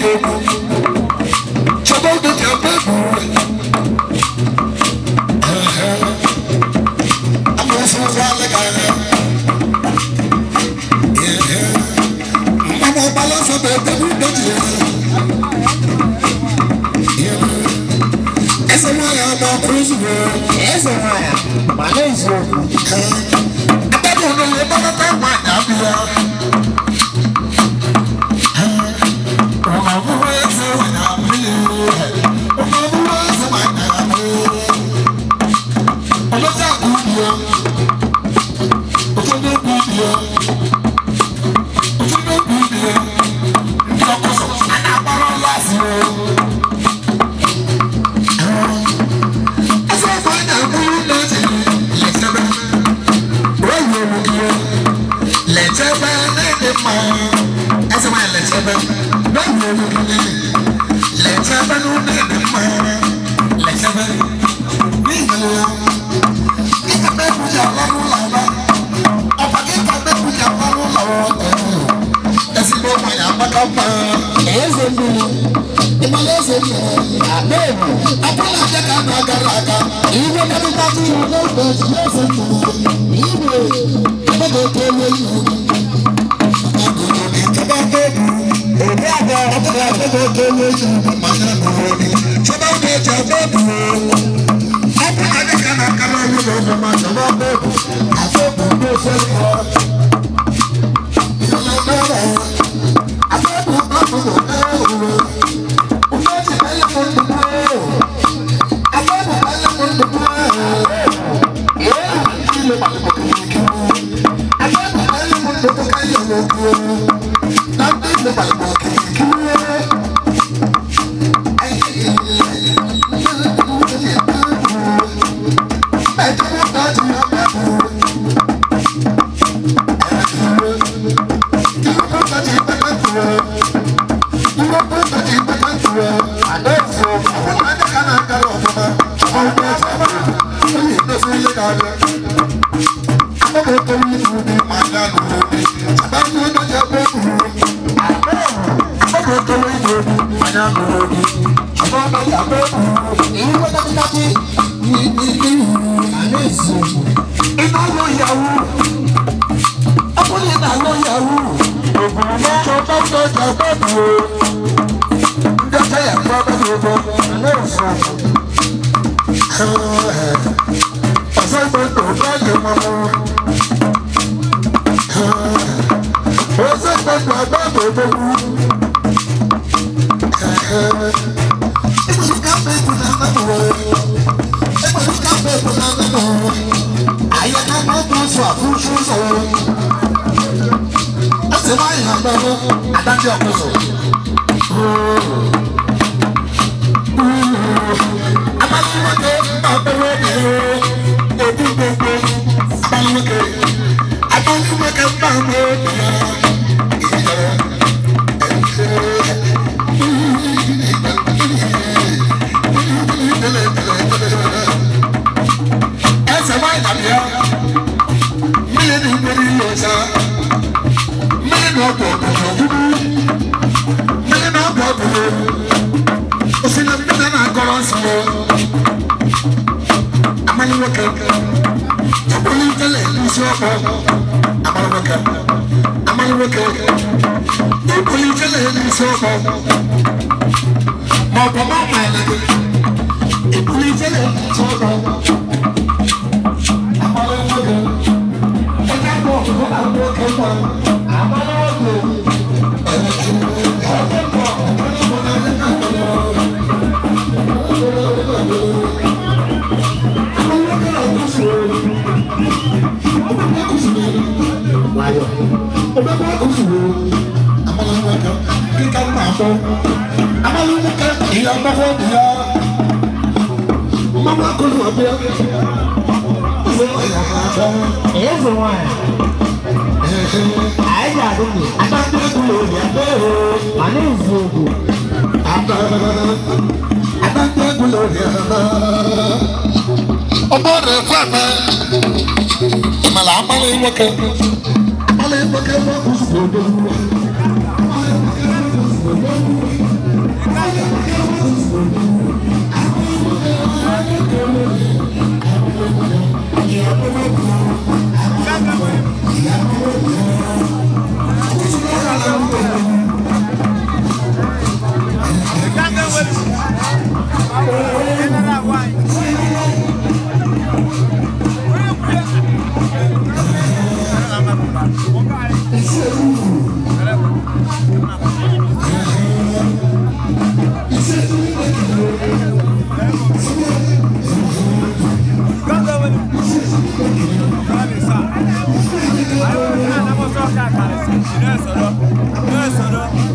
Thank you.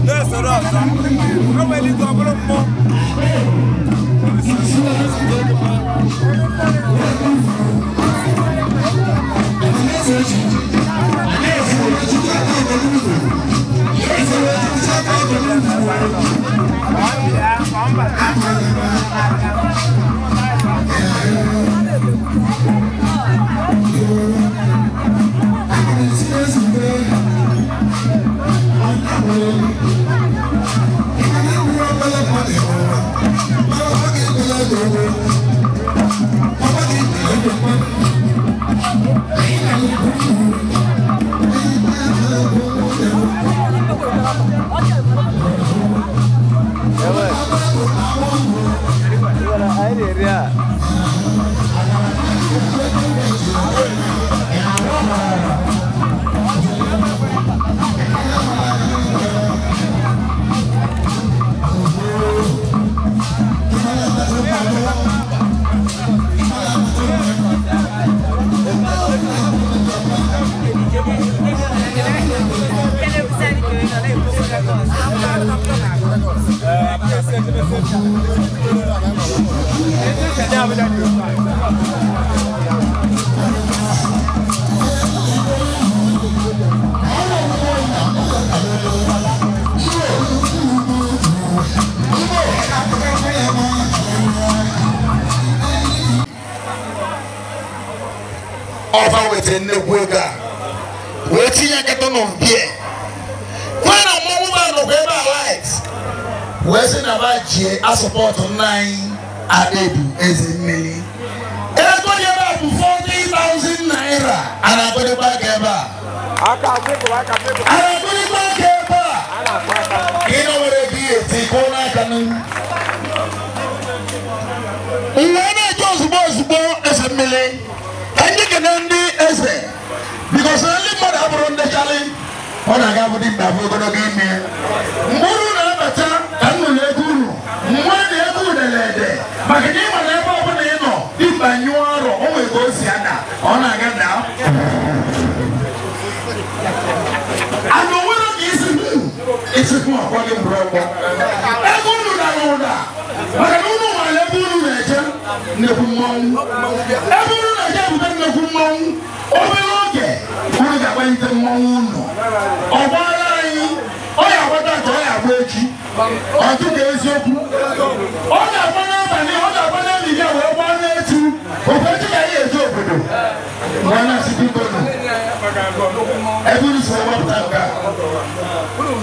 Na-esoro ọzọ. O nwere ike ọ bụrụ mmụọ. Ọba wetara nnekwu ego a wee tinye nkata nọ mbie kwee na mmọnwụ ba nọkwa ebe a light wee sị na ba jie asọpọtụ nna anyị Adaedu eze mmiri ego dị ebe a bụ 40,000 naira a na-akwadebe aka ebe a a na-akwadebe aka ebe a ị nọ nwere ebe ihe eti kụọ n'aka n'ihu mgbe ọ na-eje ozugbo ozugbo eze mmiri ka ndị kene ndị eze bikos na ndị mmadụ abụrụ ndị chali ọ na-aga abụ dị mkpa bụ ogologo ime mgbe uru na-abata ka m nụrụ ego uru mgbe na ego udele ede maka na ịma na ebe ọbụla ị nọ dimkpa nyụọ arọ o nwere ka o si ada ọ na-aga daa ana onwere ka isi isi hụ akwa gị mbụrụ ọgbọ ego unu dara ụda maka na unu nwere ebe unu na-eje nnekwu mmọnwụ ebe unu na-eje ebute nnekwu mmọnwụ obere oge unu ga-agbanyite mmọnwụ unu ọ gbara anyị ọ ya agbata ka ọ ya agba echi ọtụ ka eziokwu ọ ga-agba n'abalị ọ ga-agba n'ehihie wee gbaa n'echi okwechi ka anyị eje obodo mgbe na-asị biko nụ ebe unu si wepụta nke a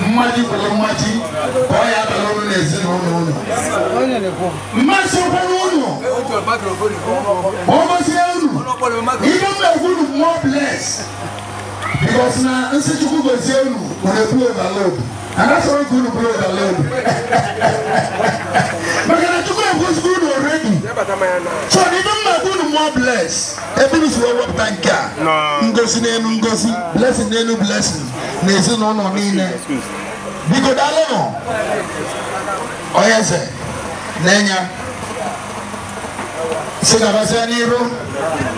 mmaji kwuru mmaji ka ọ ya abala unu na ezinụlọ unu mmasị ụkwara unu ma ọ gozie unu ihe m na-ekwu unu more bless because na nsị Chukwu gozie unu unu ebu overload and that's why unu buru overload maka na Chukwu egozigo unu already so na ihe m na-ekwu unu more bless ebe unu si wepụta nke a ngozi n'elu ngozi blessing n'elu blessing na ezinụlọ niile biko daalụnụ onye eze na-enye si gabasịa n'iru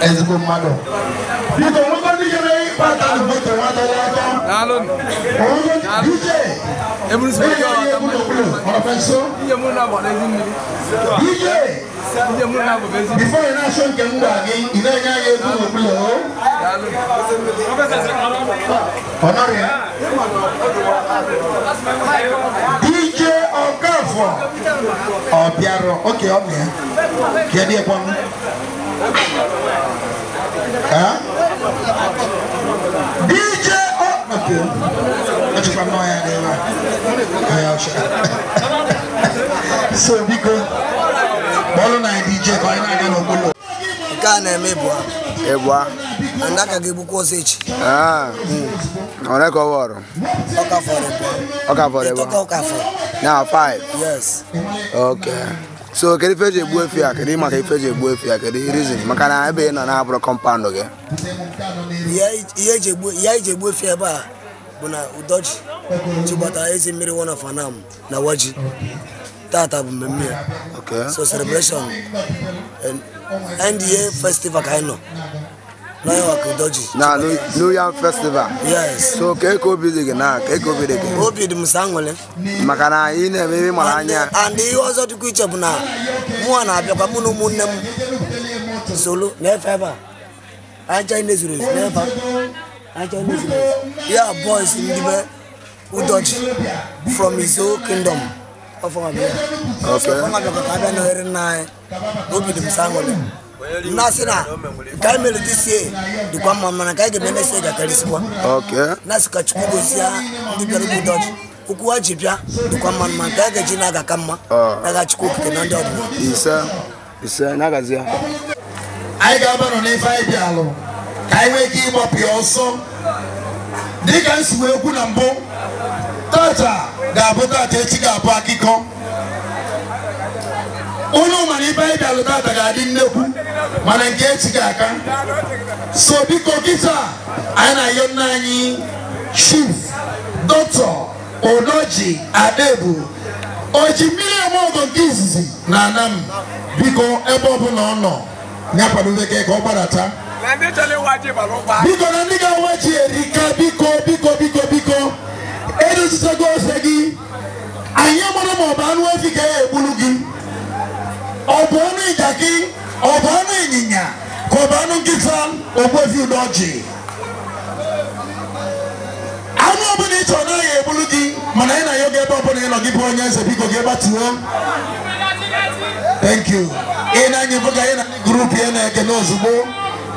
ezigbo mmadụ biko nwekọ ndị jere ịkpata na moto nwatara atọ DJ DJ before ị na-achọ nke m gwa gị ị na-enye anyị egwu n'okpuru ọ nọrọ ya DJ Okafor ọ bịara oke ọ bịa kedu ekwanụ DJ okay echekwa nnọọ ya n'ebe a ya ọcha so biko bọọlụ na DJ ka anyị na-aga n'okpuru nke a na-eme ịbụa and aka ga-egbukwa ọzọ echi Ọ ka ọ wọrọ? Ọka fọrọ ịbụa. Ọka fọrọ ịbụa. Ịtọ ka ọka fọrọ. Now 5. Yes. Okay. So kedu ife eji egbu efi a? Kedu maka ife eji egbu efi a? Kedu reason? Maka na ebe ị nọ na-abụrụ compound gị. Ihe eji egbu efi ebe a bụ na Udoji chịkọtara eze mmiri one of Anam na Waji. Tata bụ mmemme ya. Okay. So celebration and NDA festival ka anyị nọ. N'onye maka Udoji. Na New Yam Festival. Yes. So ka eke obi dị gị na ka eke obi dị gị? Obi dị m sọ aṅụrị. Maka na ị na-eme ihe mara anya. And ihe ọzọ dịkwa iche bụ na mụnwa na-abịakwa mụ na ụmụnne m solo na-efe ebe a. Anyị na-ezuru ezu n'ebe a. Anyị na-ezuru ezu. Ya boys ndị be Udoji from his own kingdom. Okay. Okay. I got on if I dialogue. I will give up your son. They can swear Kunambo. Tata, Gabota, Techiga, Pakiko. Unu mani bai da lota ga di nnekwu mana nke echi ga-aka. So biko kịta anyị na-ayọ nna anyị Chief Dr. Udoji Adebu oji mmiri eme ọgọ nke izizi na Anam, biko ebe ọbụla ọ nọ ya kwadobe ka ọ gbadata. Biko na ndị ga-awa ji erika, biko biko biko biko edozichago ofe gị. Anyị mara ma ọ bụ anụ efi ka ya egburu gị, ọ bụ ọnụ ịja gị, ọ bụ ọnụ ịnyịnya, ka ọ bụ anụ nkịta Ogbuefi Udoji. Anụ ọbụla ị chọrọ naghị egburu gị, mana ị na-ayọ gị ebe ọbụla ị nọ gị bụ onye eze, biko gị gbatuo. Thank you. Ị na-anya bụ ka ị na grup ya na-ekene ozugbo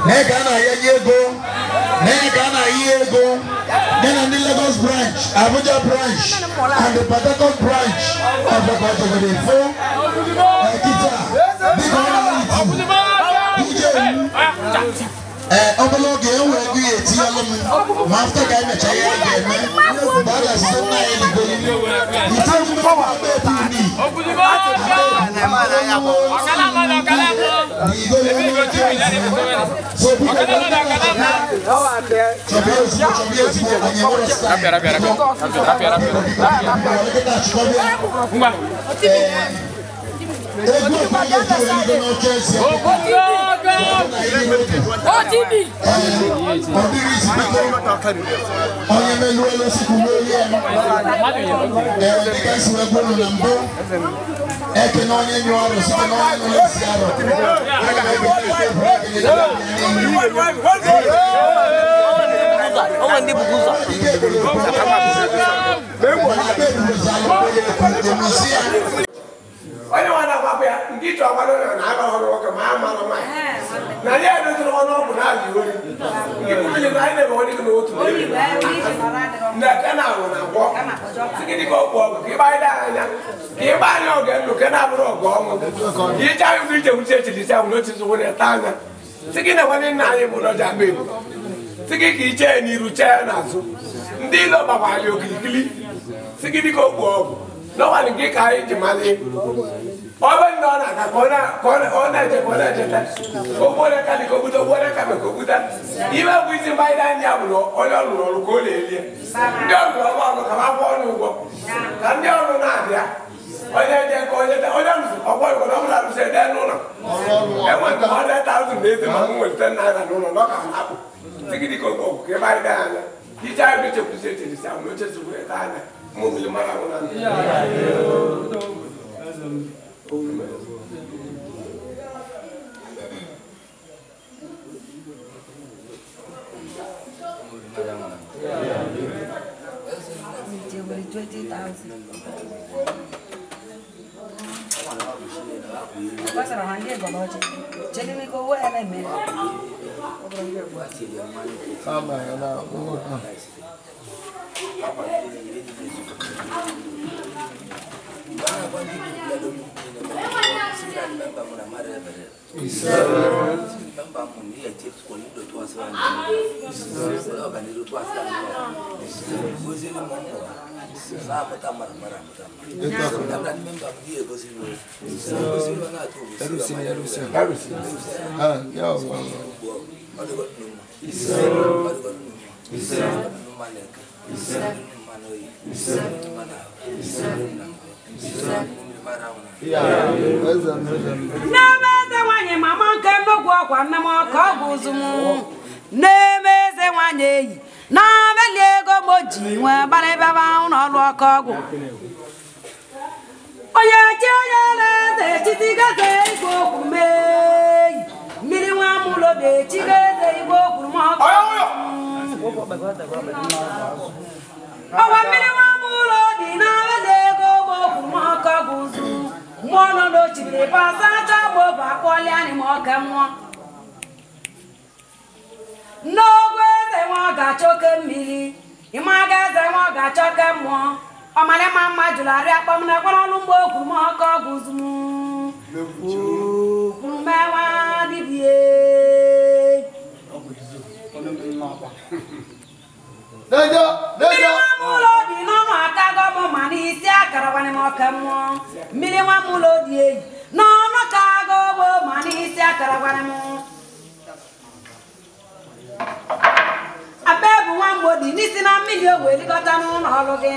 na ị ga na-ayanye ego, na ị ga na-ayị ego dị na ndị Lagos branch, Abuja branch and the Port Harcourt branch of the Kọtọgọdefo. Obere oge enwe ego ya etinyelụ m ma afta ka emecha ihe a ga-eme mgbe a ga-asịsị nna ya eligolu ite Onye nwa na-agbapụ ya nke ịchọ agbado na na-agbara ọrụ nwoke ma a mara nwaanyị na ya edoziri ọnụ ọgwụ na-abịa ori nke mmiri na anyị na-eme gị n'otu na ke na-awụ na agwọ sigidi ka ọgwụ ọgwụ ka ịgba anya ka ịgba anya ọgụ ndụ ke na-abụrụ ọgụ ọnwụ iche anyị bụ ije wuche echiri ahụ n'otu zụgwụ na-eta anya sigi na nwanne nna anyị bụ Udoji Agbebu sigi ka iche ya n'iru chee ya n'azụ ndị ilo gbakwara okirikiri sigidi ka ọgwụ ọgwụ n'ọnwa nke ka anyị ji mali ọbẹ nọ na ka ọ na-eje ka ọ na-ejeta ogbore ka dị ka ogbute ogbore ka ka ogbute ibe bụ isi mgbanyere anya bụ na onye ọ lụrụ ọrụ ka ọ na-elie ndị ọ lụrụ ọrụ ọrụ ka ha kwụọ ọnụ ụgwọ ka ndị ọrụ na-abịa onye je ka onye onye ọgbọ ụgwọ na ọbụla arụsị ede n'ụlọ enwe nke 100,000 na eze ma m nwere 10 naira n'ụlọ n'ọka m hapụ sigidi ka ogbo ka ebe anyị daa anya iche anyị bụ echekwusi echirisi ahụ na oche zuru ete anya mobili mara nwụna. Nne m eze nwanyị mama nke nnukwu ọkwa nne m ọka ọ bụ ụzụ m Na-eme eze nwanyị eyi na meli ego m ji nwee gbara ebe ahụ n'ọlụ ọkụ ọgwụ. Onye chi onye na-eze chitigaze igwe okwu meyi mmiri nwa mụlọ dị-echigaeze igwe okwuru m ọkụ. Ọwa mmiri nwa mụlọ dị na meli ego m okwuru m ọkụ ọgwụ zu mmụọ nọ n'ochibiri pasacha gbọbụ akpọlịa anyị ma ọka mmụọ. N'ogwe eze nwa ga-achọ oke mmiri ịmaga eze nwa ga-achọ oke mmụọ ọmalịma mma jụrụ arịa akpọm na ekwere ọnụ mgbe okwu m ọkọ ọgwụzụ m okwurumewa dibie. Mmiri nwa m ụlọ dị n'ọnụ aka gọmụ ma n'isi akara gwanị m oke mmụọ. Mmiri nwa m ụlọ dị eyi n'ọnụ ka agọgbọ ma n'isi akara gwanị m. Abe bụ nwa mgbodi n'isi na mmiri o wee likọta n'ụlọ ọrụ gị.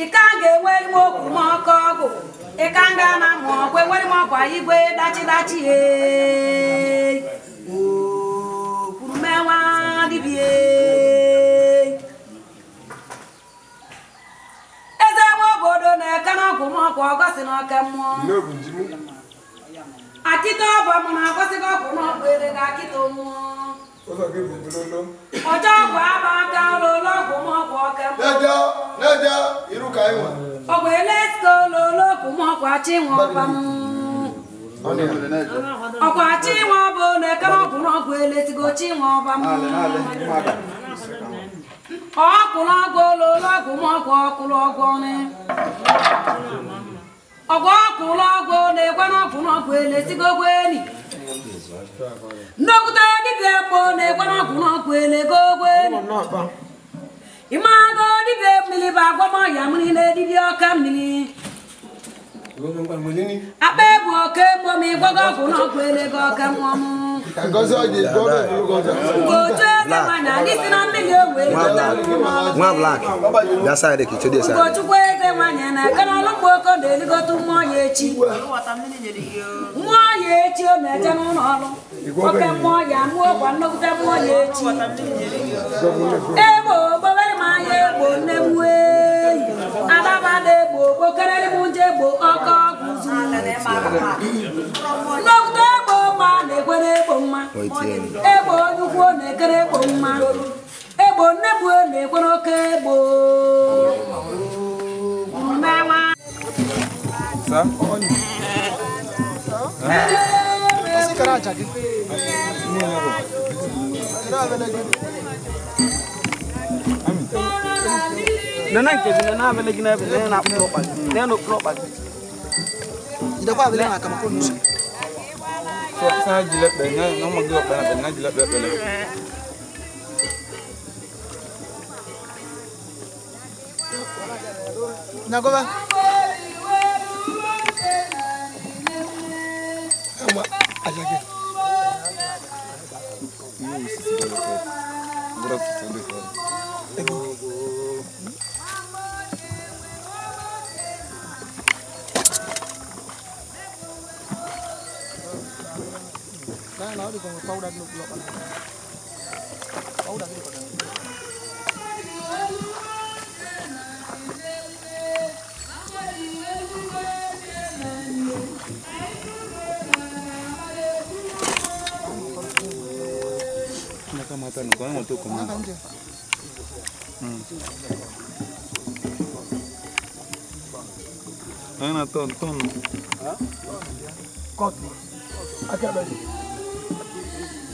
Ị ka ga-enweri m okwu m ọkọ ọgwụ ị ka nga na mụ ọgwụ enweri m ọkwa igwe dachi dachi ee okwurumewa dibie. Eze nwa obodo na-eke n'ọgwụ m ọkwa ọgọsi na oke mmụọ. Akịta ọbọ m na-akwụsịghị ọgwụ n'ọgwụ ere ga akịta mmụọ. Ọjọ́ ọgwụ aba aka ụlọ ọgwụ m ọgwụ oke mmụọ. Ọgwụ elesko ụlọ ọgwụ m ọgwụ achinwe ọba m. Ọgwụ achinwe ọba na-eke n'ọgwụ n'ọgwụ elesigo chinwe ọba m. Ọkụlụ ọgwụ ụlọ ọgwụ m ọgwụ ọkụlụ ọgwụ ọnụ. Ọgwụ ọkụlụ ọgwụ na-ekwe n'ọgwụ n'ọgwụ elesigo gweni. Nnokwute dibịa mgbo na-ekwe n'ọgwụ n'ọgwụ elego gweni. Ịmago dibịa mmiri bụ agwọmọya mmiri na dibịa ọka mmiri. Akpa ebu oke mmụọ ma ịgwago ọgwụ n'ọgwụ elego ọka mmụọ m. Ugochu eze nwanyị n'isi na mmiri o wee gota Nwa black. Bịa side ka ichede side. Ugochukwu eze nwanyị na-eke n'ọlụ mgbe oko na-eligote mmụọ ya echi. Mmụọ ya echi ọ na-eje n'ụlọ ọrụ. Oke mmụọ ya mụọ kwa nnokwute mmụọ ya echi. Egbo gbowere m anya egbo nne m wee. Adaba na-egbo gbokerere m nje egbo ọkọ ọgwụ zuru. Nnokwute egbo mma na-ekwere egbo mma. Egbo onye ukwu na-ekere egbo mma. Egbo nne m na-ekwere oke egbo. Mmewa.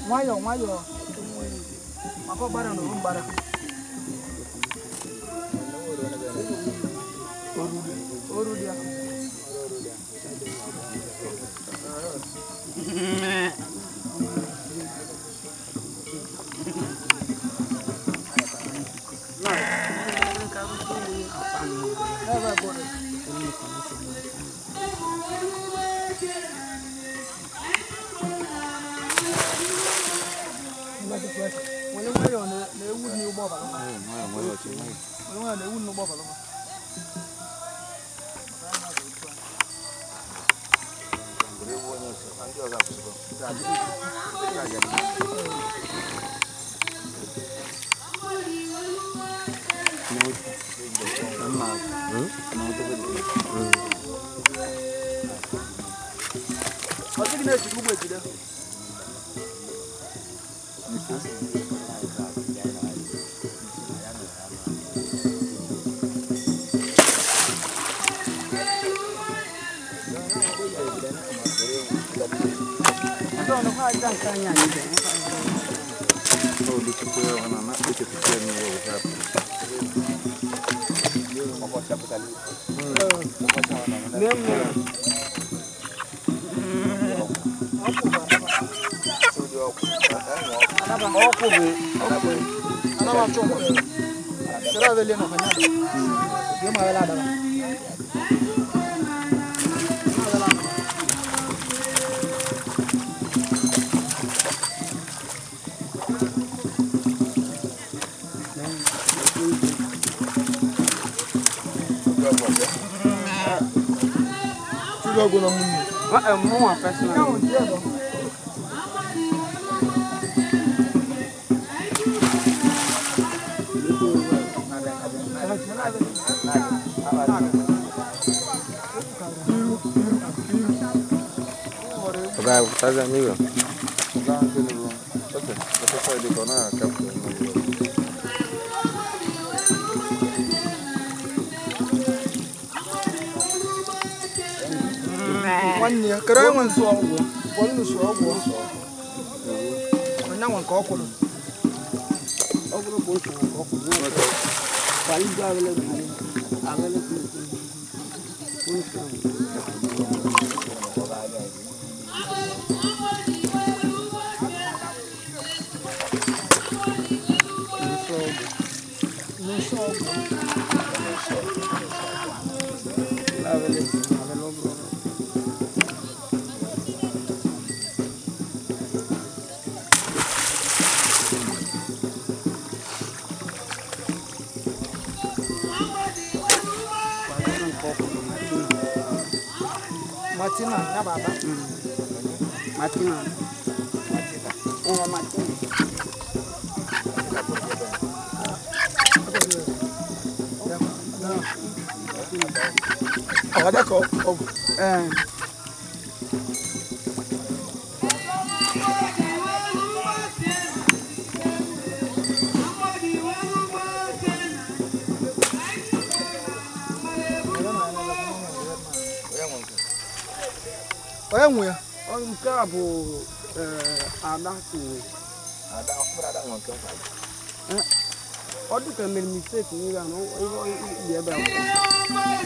Nwayọọ nwayọọ maka ọgbara na oru mgbara oru dị ya.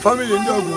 Family ndị ọgwụ.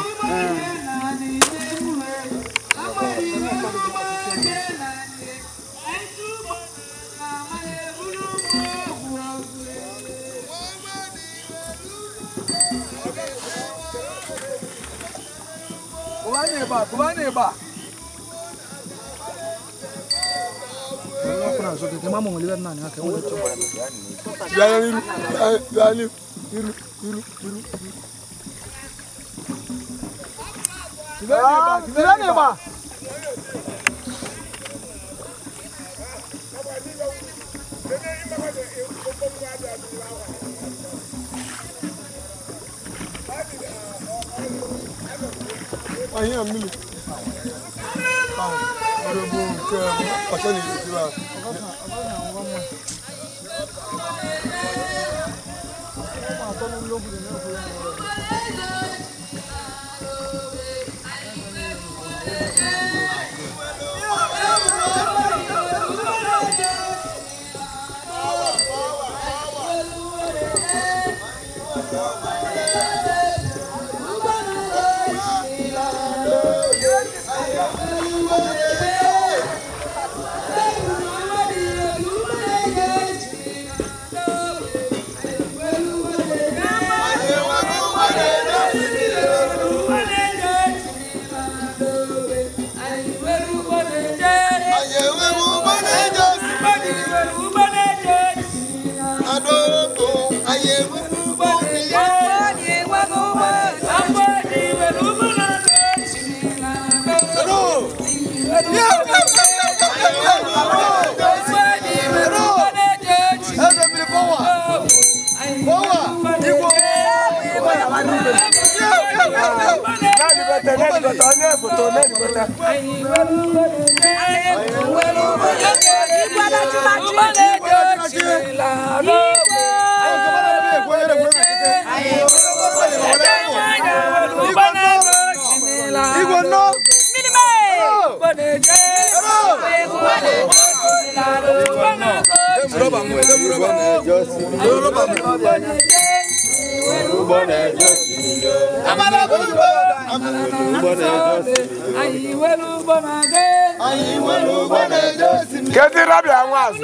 Kedi rabi anwaz.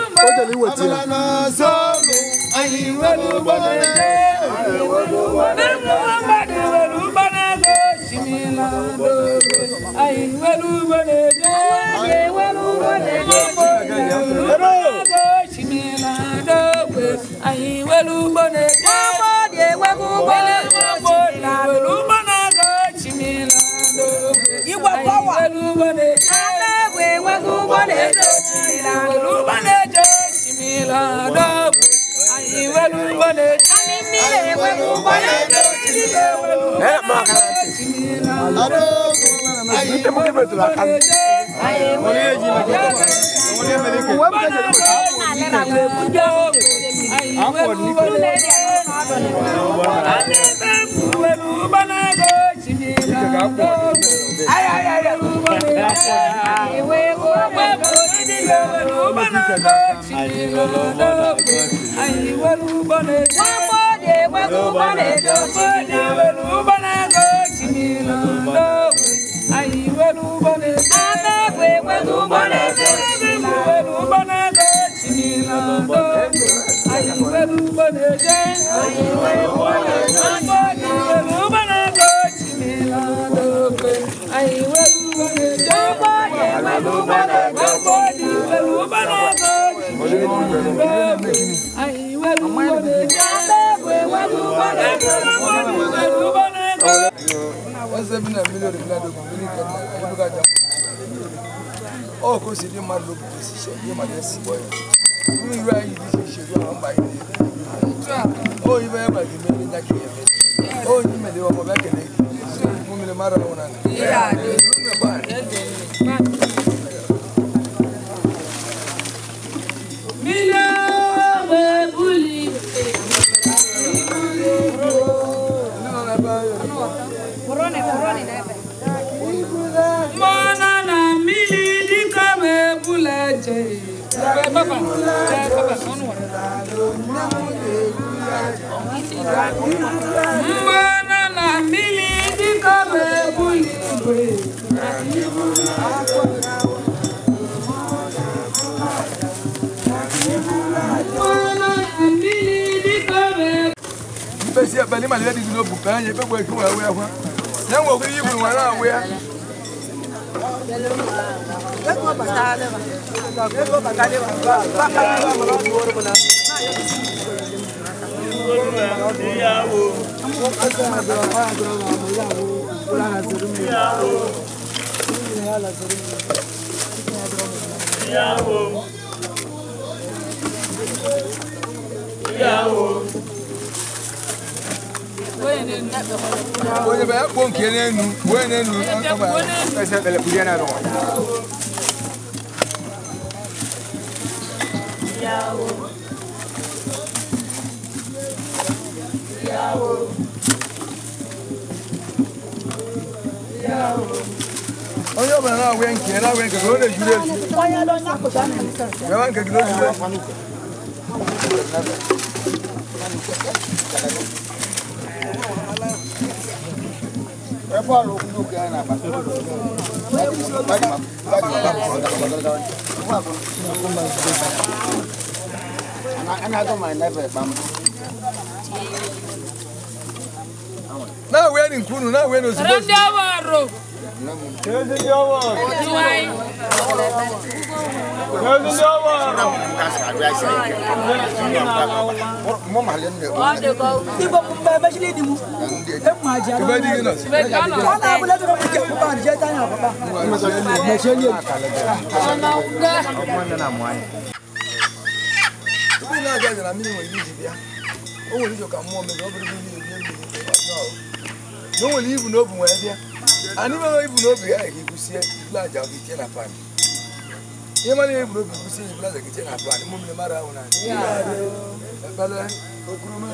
Anyị mere ibu n'obi ya ka ikwusie ibula aja gị tie na pan. Ihe mara ibu n'obi kwusie ibula aja gị tie na pan. Mụ mmiri mara ahụ na. Ekpele okurume.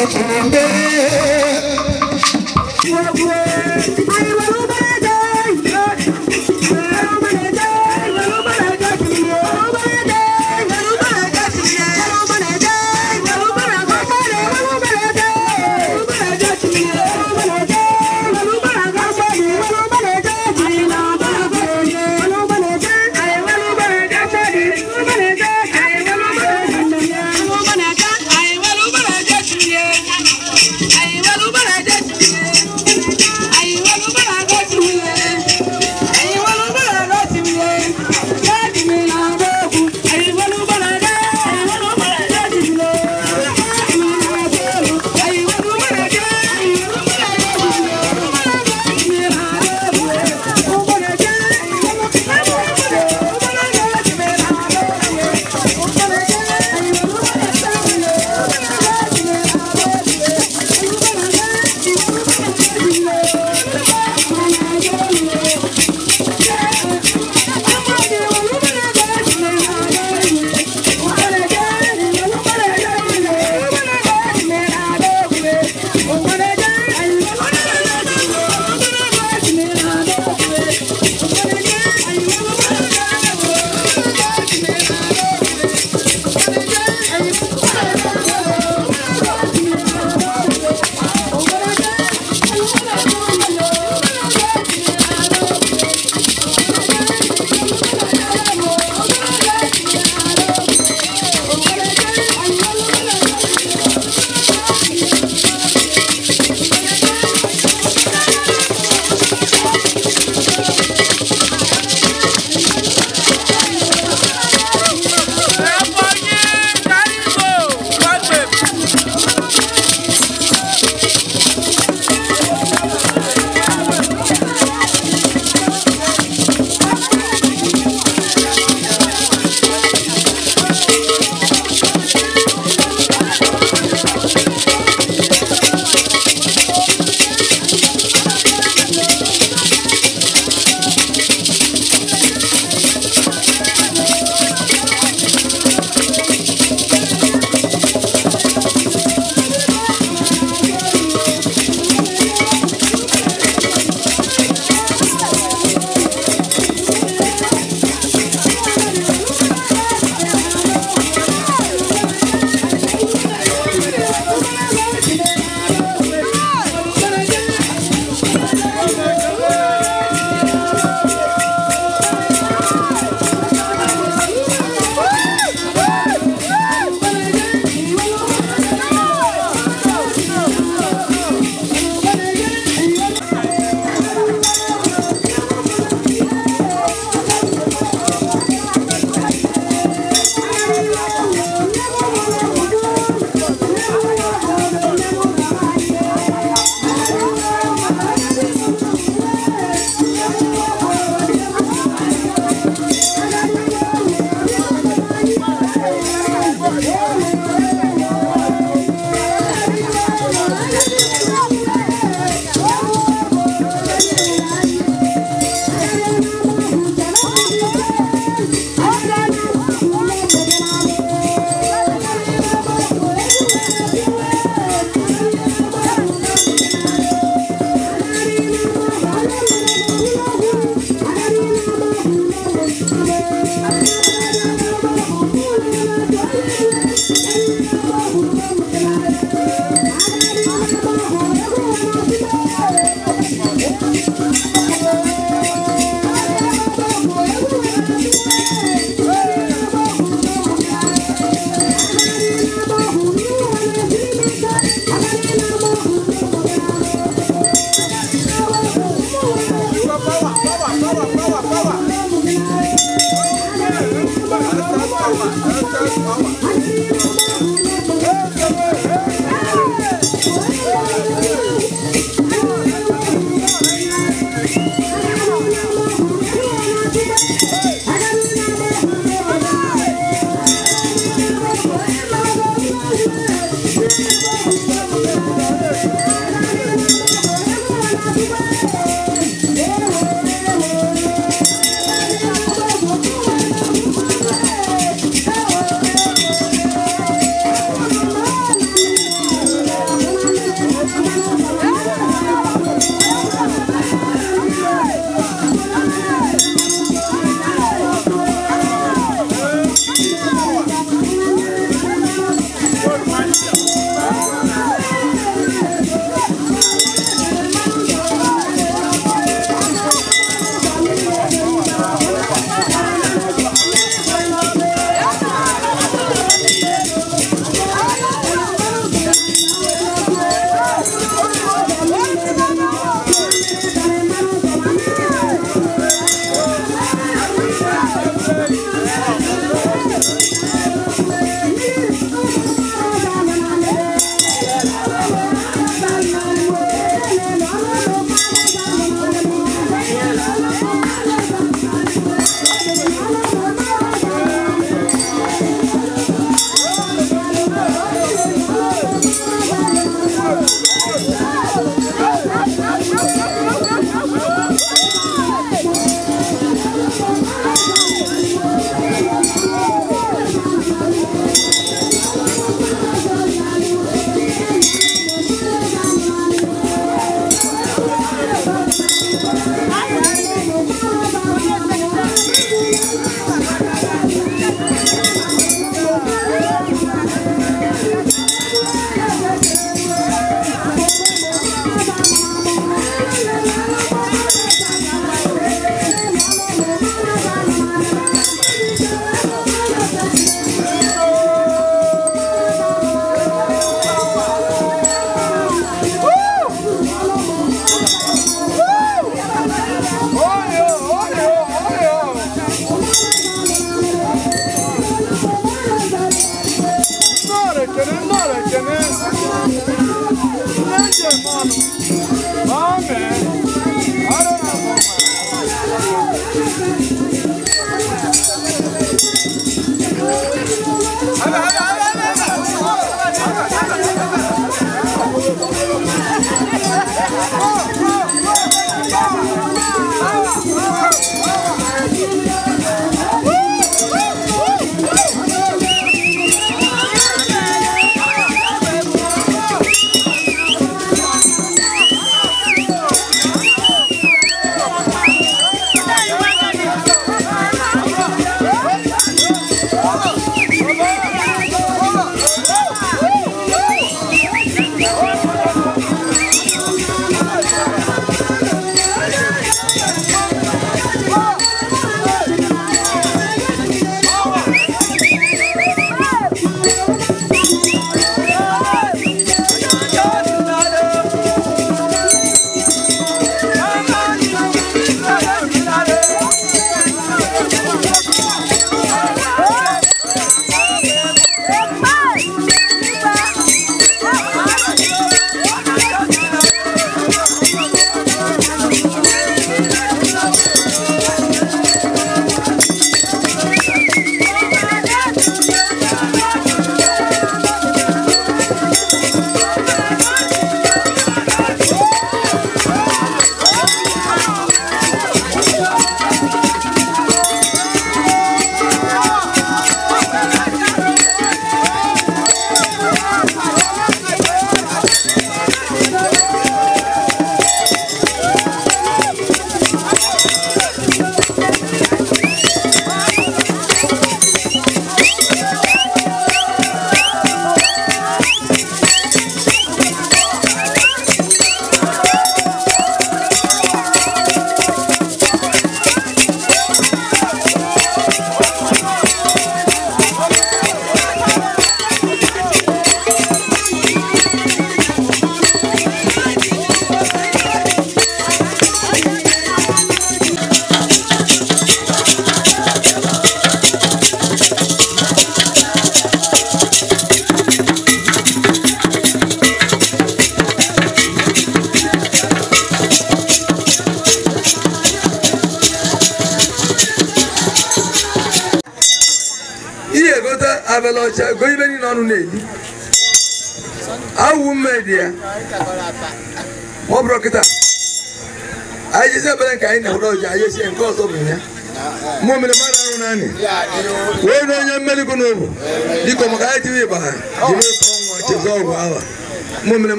I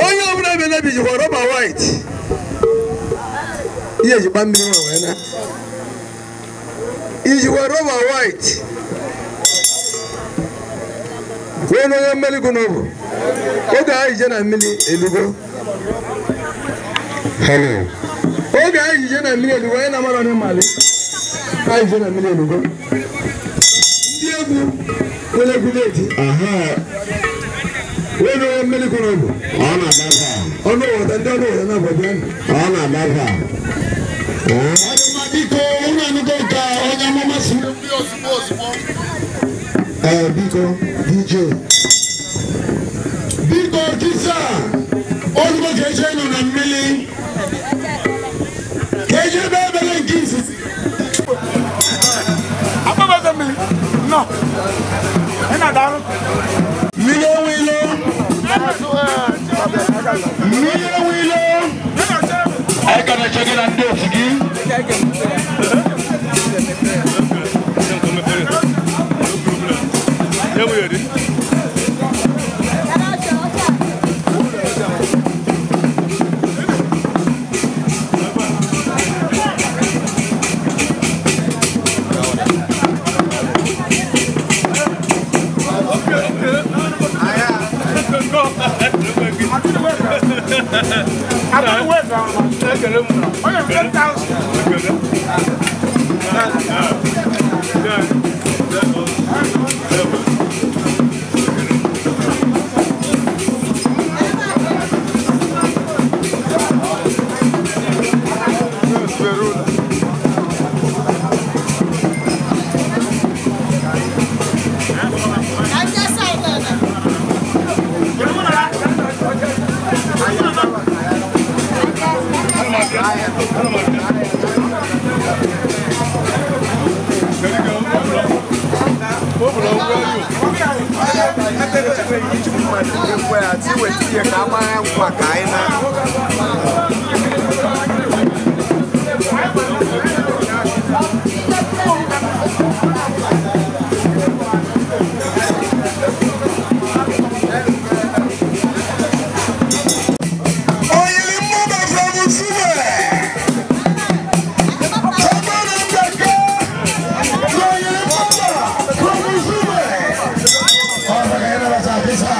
Onye ọbụla bịa na bijikwa rọba white ihe ejikwa mmiri nwa wee na ijikwa rọba white wee na onye mmiri gụ n'obu oge anyị je na mmiri elugo. Oge anyị je na mmiri elugo onye na-amara onye mali anyị je na mmiri elugo ndị egwu nwere egwu na-eti wee na onye mmiri gụ n'obu ọnụ ụghọta ndị ọnụ ụghọta na-agwa bịa ọ na-adaba. Biko ụlọ anụgo ka onye amụma si biko DJ biko kisa ozugbo ka eje nọ na mmiri ka eje ebe ebele nke izizi mmiri enwilo mmiri enwilo anyị ka na-eche gị na ndị otu gị. ya ka a gbaa nkwa ka anyị na. Oyili mmadụ from Sube. Somebody ndeke. Oyili mmadụ from Sube. Ọ bụ ka anyị nabata akịsa.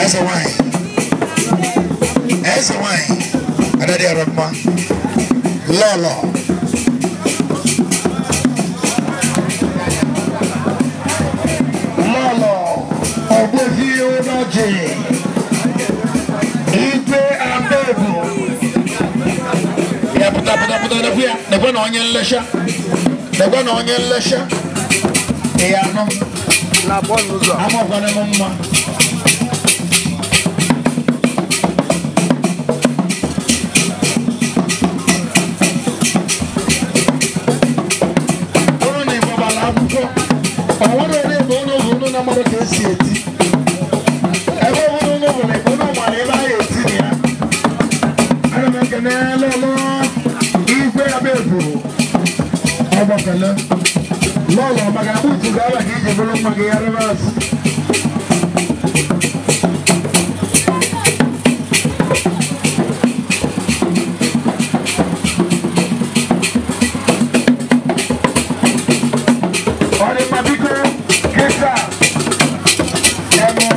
Eze nwanyị. Eze nwanyị. Adadị arọ mma. Lọlọ. Lọlọ. Ogbuefi Ụnọjị. Igwe Abebu. Ya pụta pụta pụta nekwe ya. Nekwe na onye nlesha. Nekwe na onye nlesha. Ya anọ. Amakwana m mma. Ụnụ na-egbabala akwụkwọ. Ọ nwere onye bụ onye ụzọ ụnụ na-amarụ ka esi eti. Ebe ọ bụla ụnụ bụ na ụnụ mara ebe a ga-eti na ya. Ana m ekene Lọlọ Igwe Abebu. Ọgbakọla. Lọlọ maka buutu ga-aba ka iji bụrụ mma gị ya rivers. Ọ dị mma biko kịta eme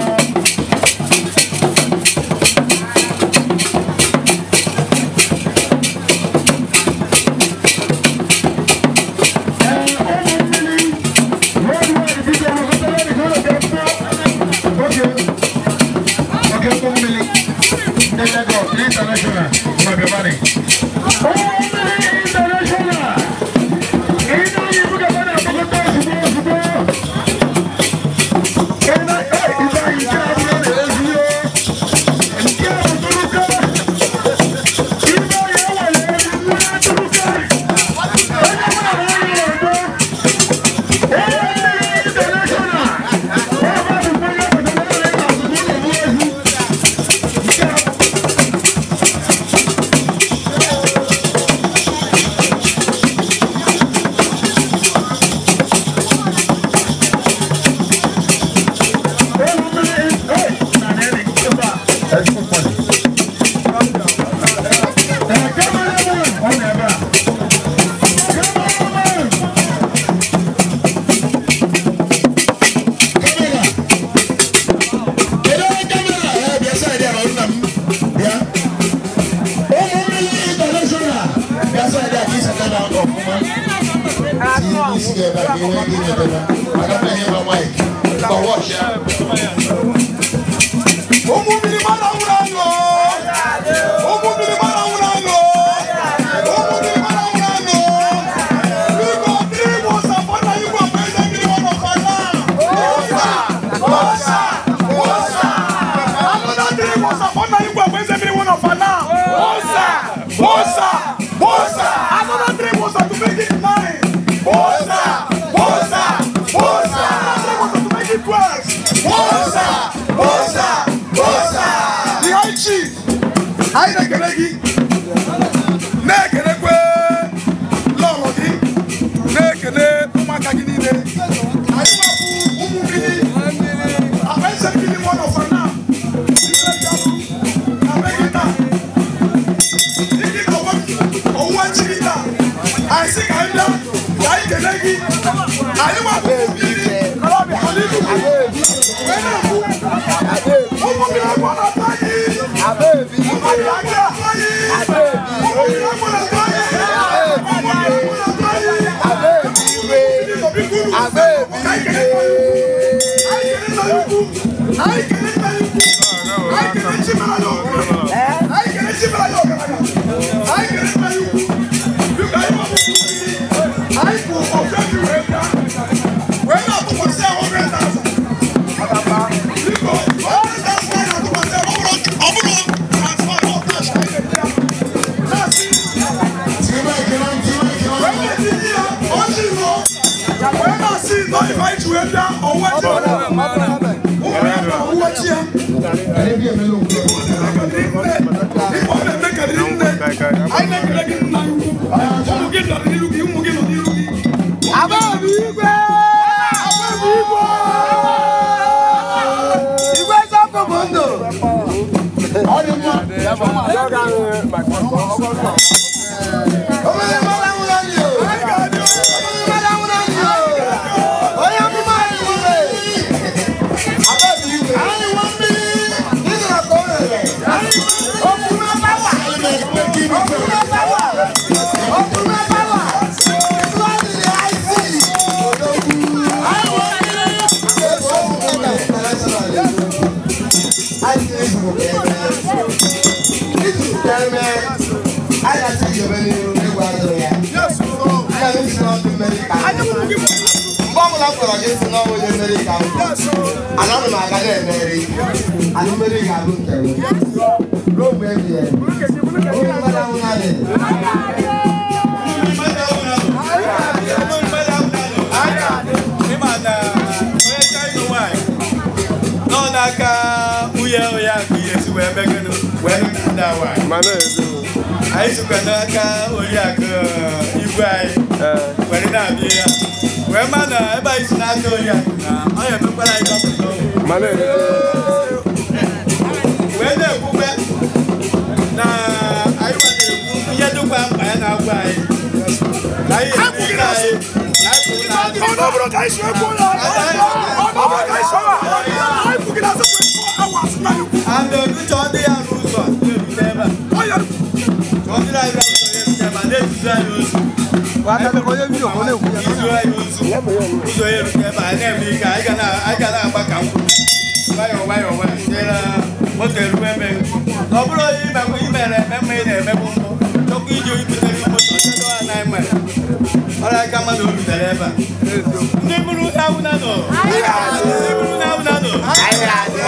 Onye amụma anyị. Ana kpọrọ gị si n'ọnwụ onye mmeri ka m ana m aga na-emeri ana mmeri ga-abụ nke m ruo mgbe ebighị ebi. Onye mmadụ ahụ na-adịghị. N'aka nwunye ya nke ihe si wee megịnụ wee nụta nwaanyị. Anyị sikwa n'aka oriakụ igwe anyị were na-abịa ya wee ma na ebe anyị si n'aka oriakụ na ọ ya emekwara anyị dọkịta wee na-ekwukwe na anyị na-ekwu ihe dịkwa mkpa ya na-agwa anyị na anyị eme ihe anyị. And the chọọ ya n'ụzọ na-erute ebe a. Chọọ ndị anyị n'ụzọ ebe a na-ezuzu anyị ozu. Izu anyị ozu. Ụzọ ya erute ebe a na-eme ike anyị ga na-agba ka nkwụ. Nwayọọ nwayọọ nwayọọ tinyere moto eruwe ebe. Na ọ bụrụ onye imere eme mma ị na-emegbu mbụ chọkwa iji ibutere moto chedo ha na ime. Ọrụ aka mmadụ o rutere ebe a. Ndị mụrụ na-awụ na nọ. Ndị mụrụ na-awụ na nọ.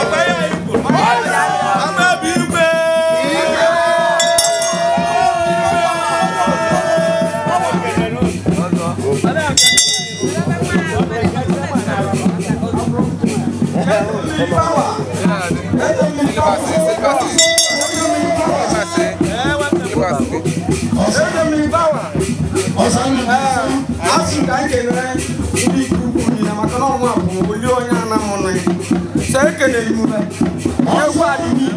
Ọkwa ya anyị kwuru. Ama bụ igwe. Asị ka anyị kenere ndị ikwu niile maka na ọnwa bụ oli onye anamụnụ ya. Sọ ekenere imume. Egwu adịghị.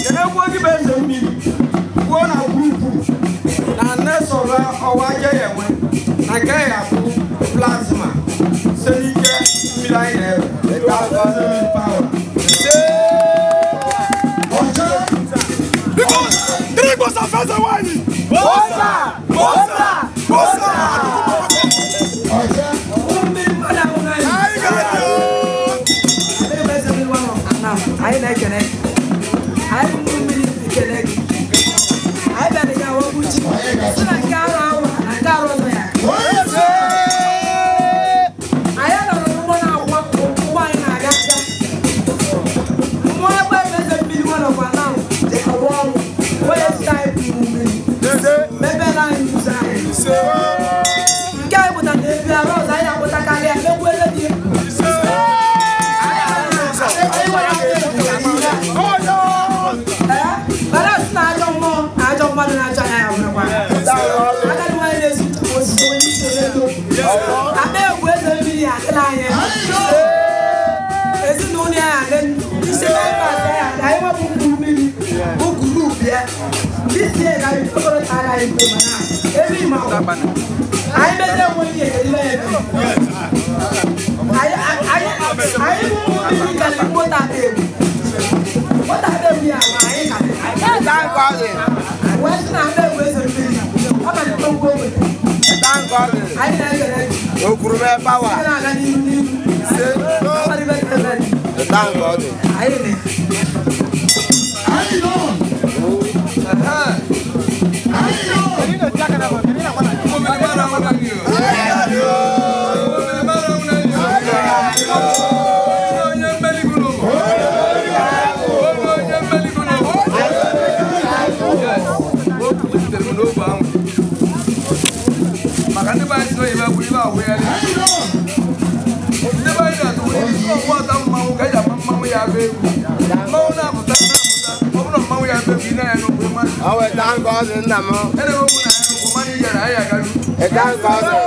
Kedu egwu gị bụ eze mmiri? Kwuo na gburugburu na nne sọrọ ọwa je ya enwe na nke ya bụ plasma site n'ike mmiri anyị na-ere. Anyị na-ekene anyị bụ mmiri ekele gị. Anyị bịara ya wọgbuchi si na nke arụ ahụ na nke arụ ọzọ ya. Anyị nọrọ n'ụgbọ na-akwụ ụgbọ anyị na-aga aga. Mmụọ ebe eze mmiri nwa nọkwa na dị ọgbọ ọnwụ onye zụta anyị bụ mmiri mepere anyị ụzọ anyị. Nke anyị pụtara na ebi arụ ọzọ anyị na-apụtakarị ya mekwu ebe dị. Ezinụlọ ya ise ya anyị nwebụ mmiri bụ gurup ya ndị na okọrọtara anyị mgbe mana ebe ma anyị mete enwe ihe ebe anyị bụ mmiri karịrị moto egwu moto egwu ya ma anyị karịrị wee sị na ndị egwu eze mmiri ọ malite okwu ogbe anyị na-ekele gị Okurume power. Na-aga n'ihu n'ihu. Thank God. Anyị Thank God, nna m. Thank God.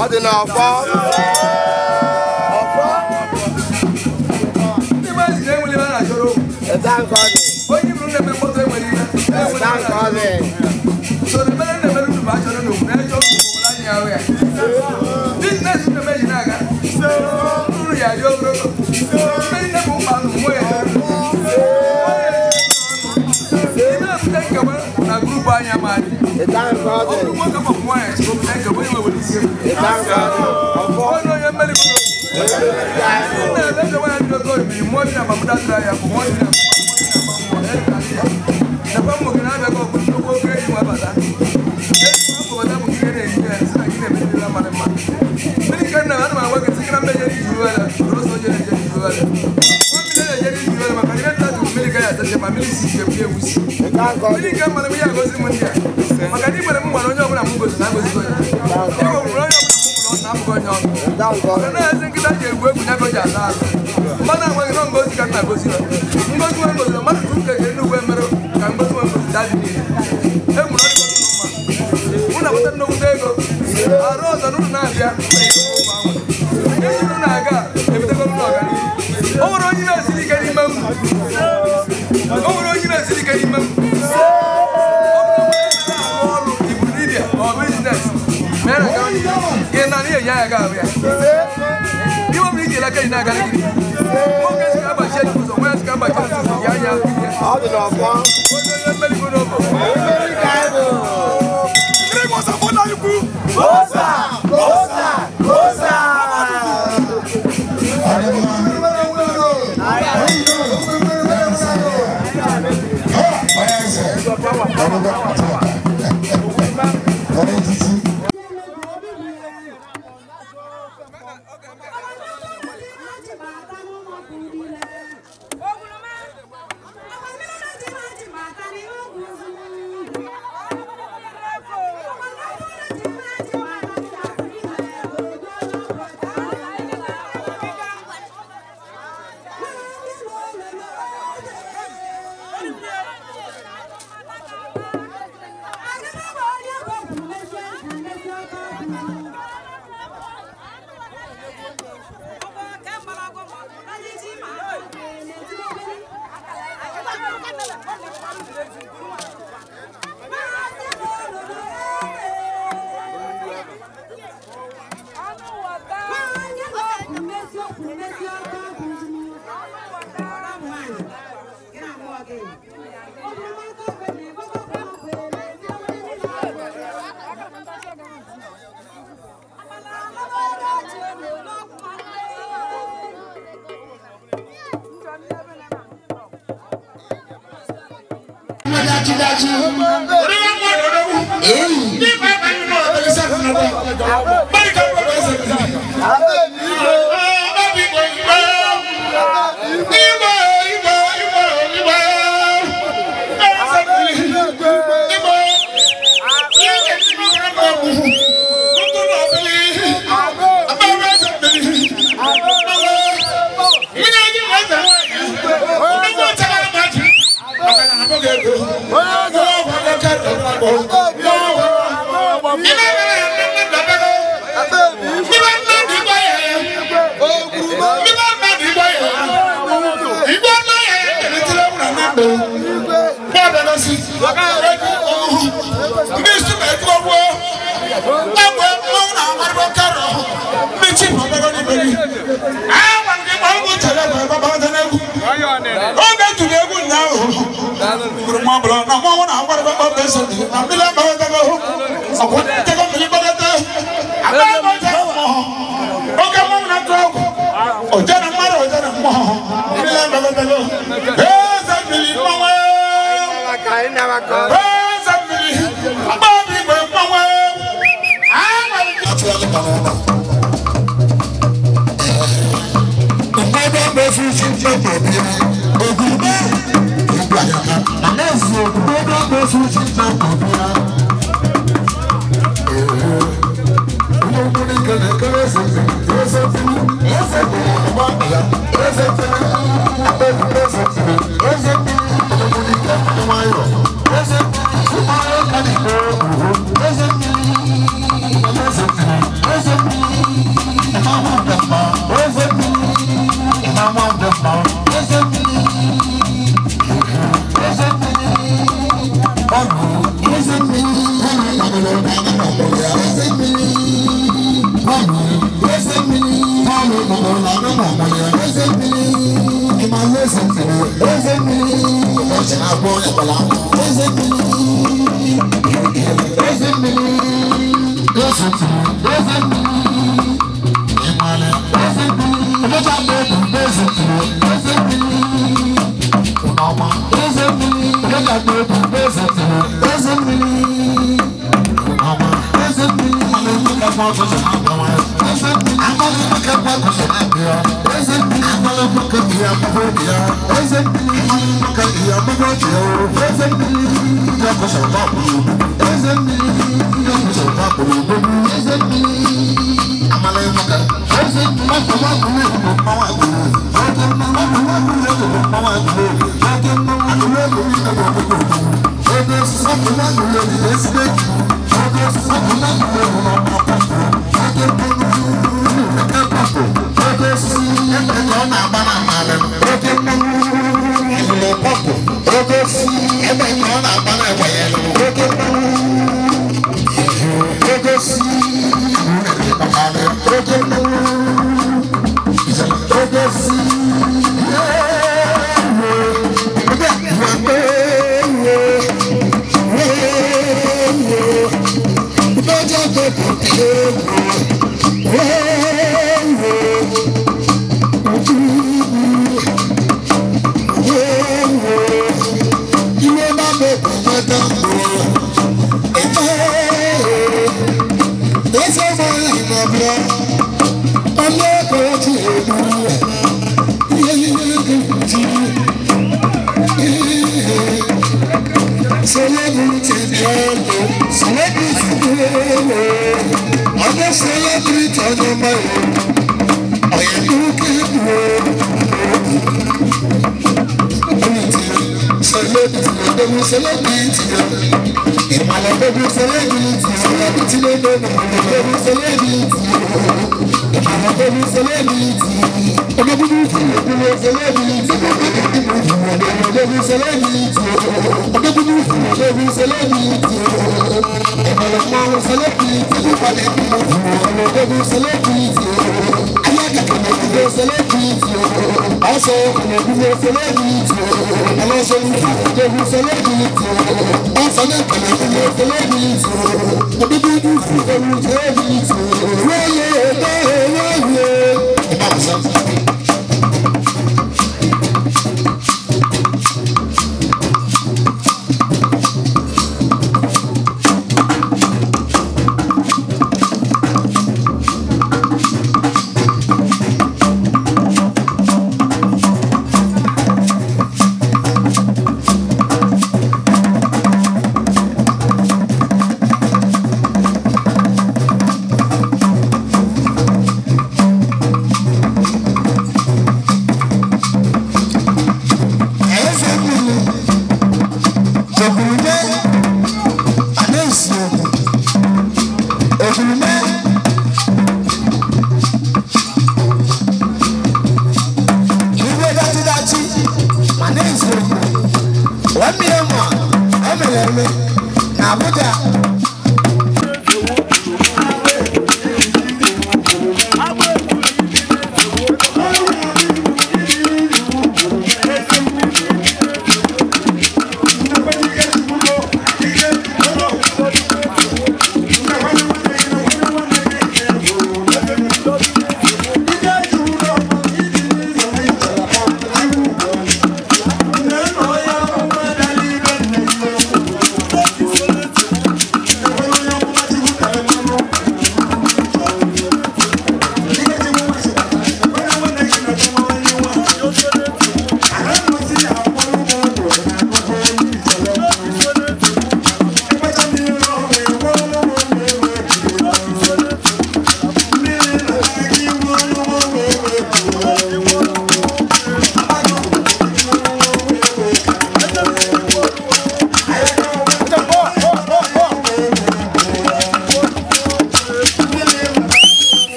Ọ dị n'ọfọ. Ọfọ. So the better the better to bash on the business in the Majinaga. So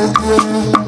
Thank you.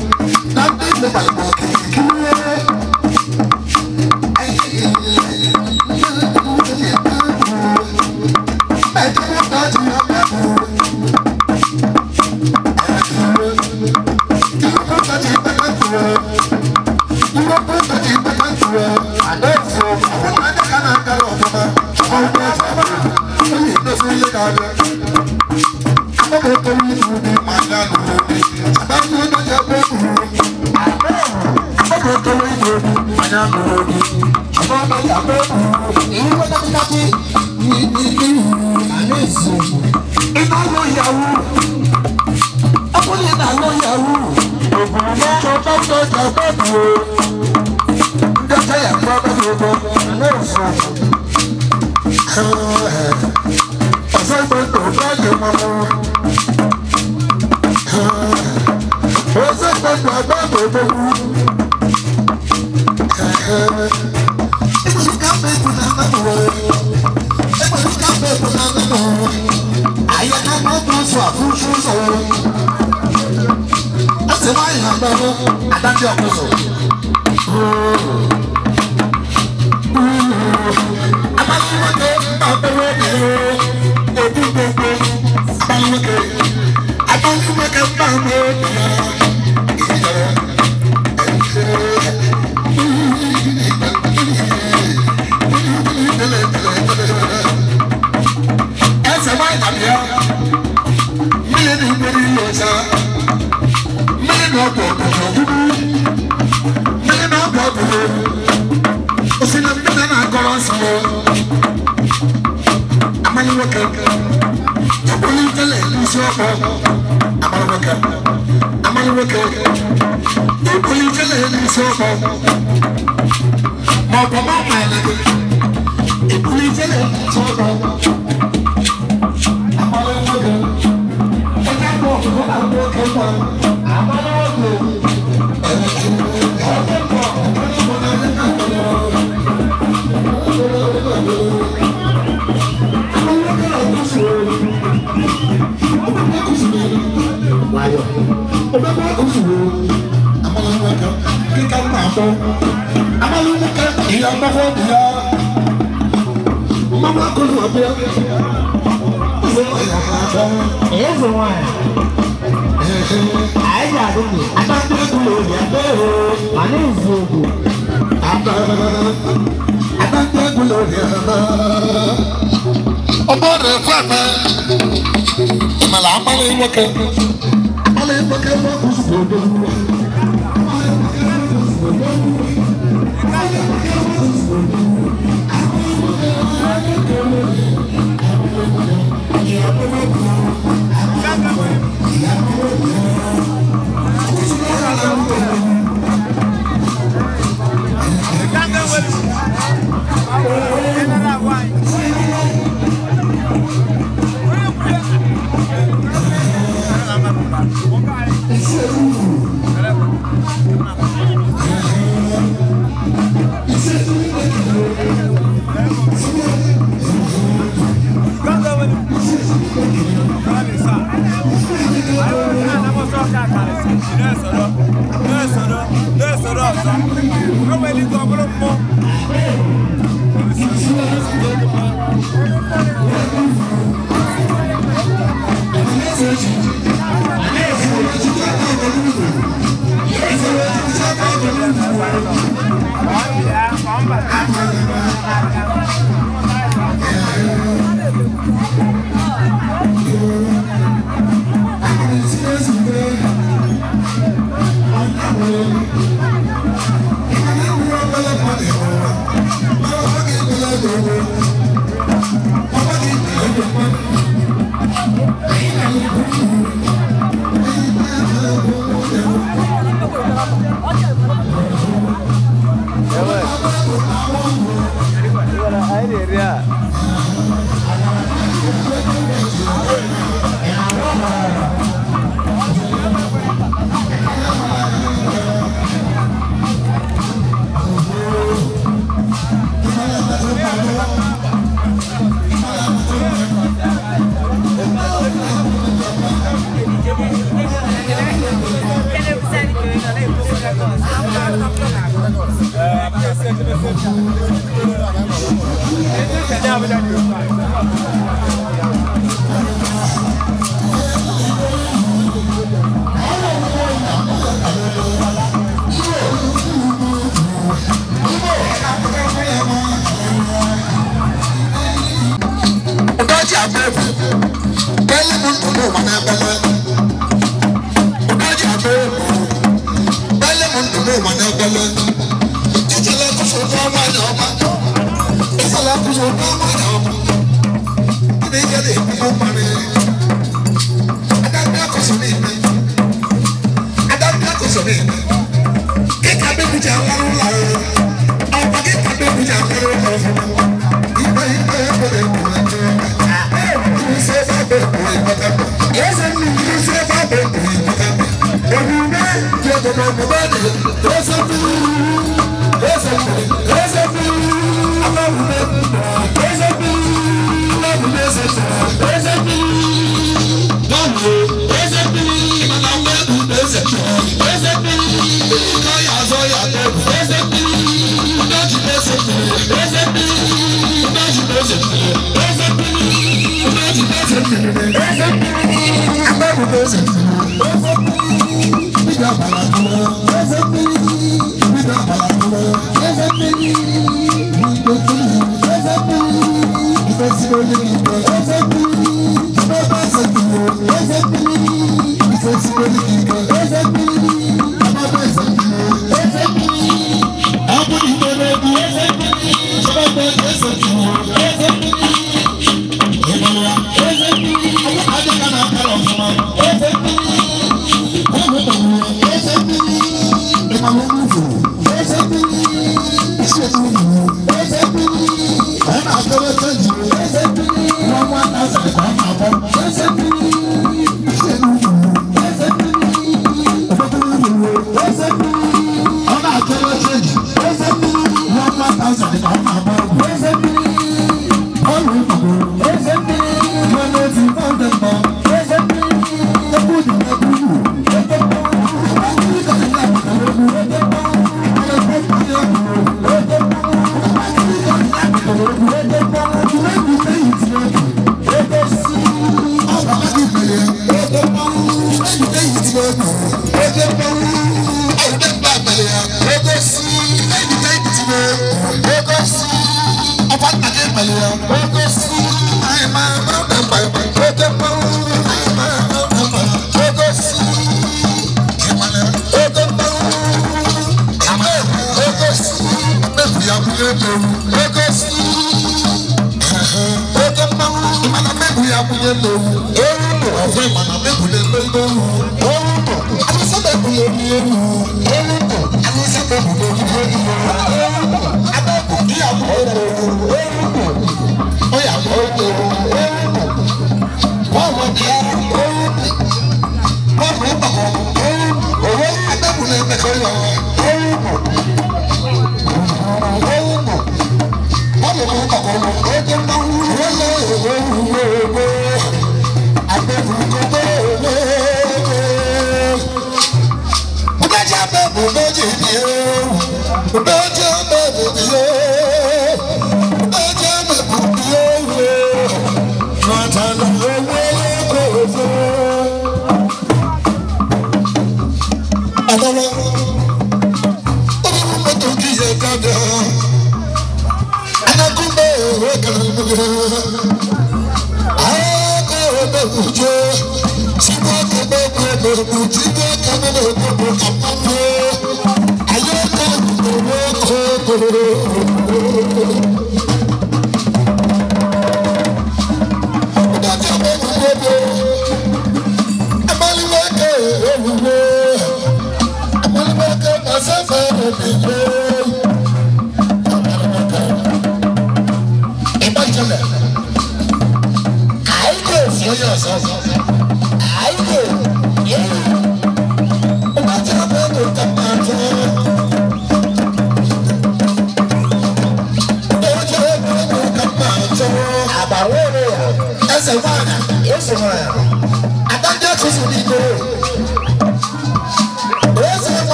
Thank you.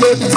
Thank you.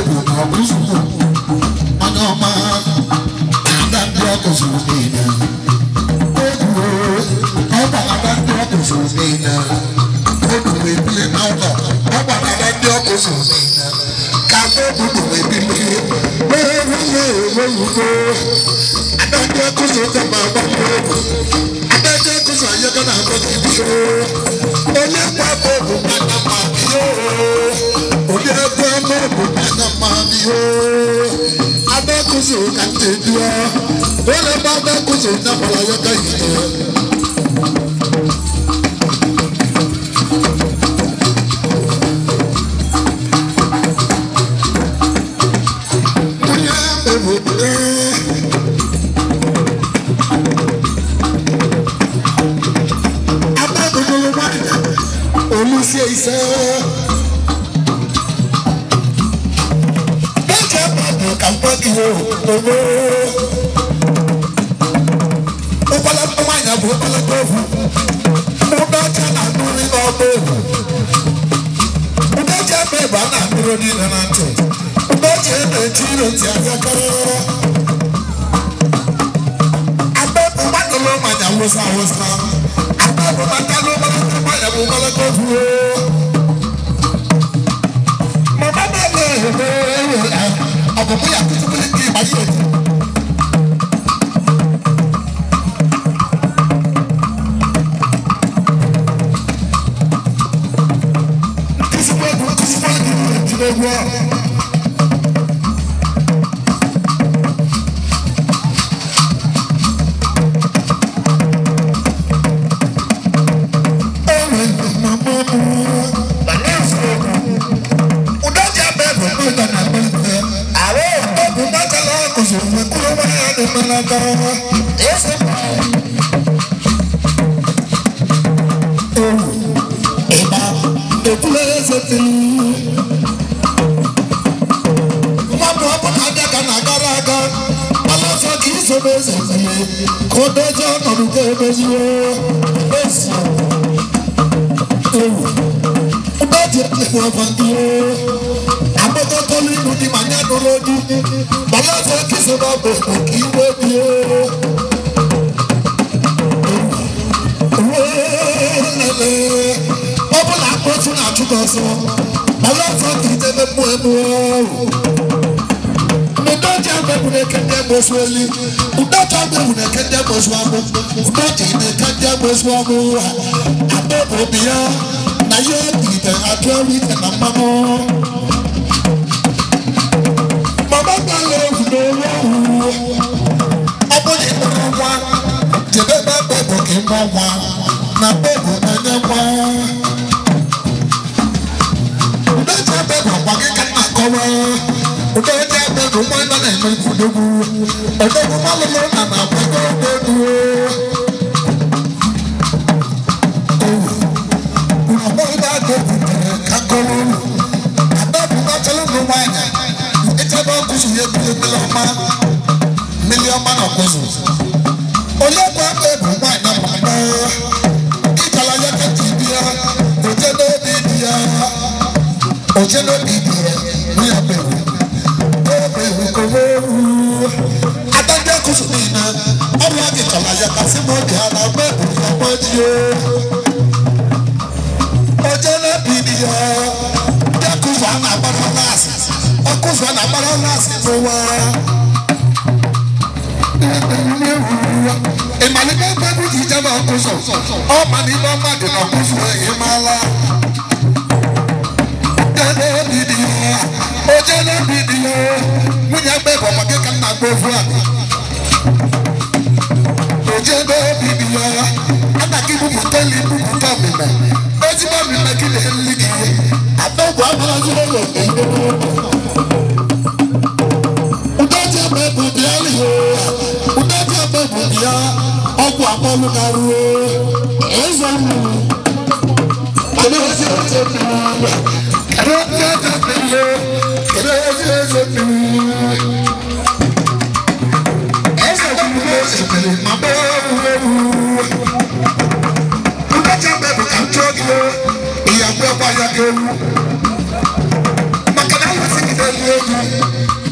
bụ na ọkụzụ onye ọma ada ndị ọkụzụ niile egwu ọ gbara ada ndị ọkụzụ niile odu ebili na ụlọ ọ gbara ada ndị ọkụzụ niile ka odu ebili ewugo ada ndị ọkụzụ ka ma agba egwu ada ndị ọkụzụ ayọkọ na akọ gị bi onye kwa bụ mana ma bi onye kwa bụ mana ma bi ada ọkụzụ ka ndị dụọ onye gba ada ọkụzụ na gbara ya ka yite.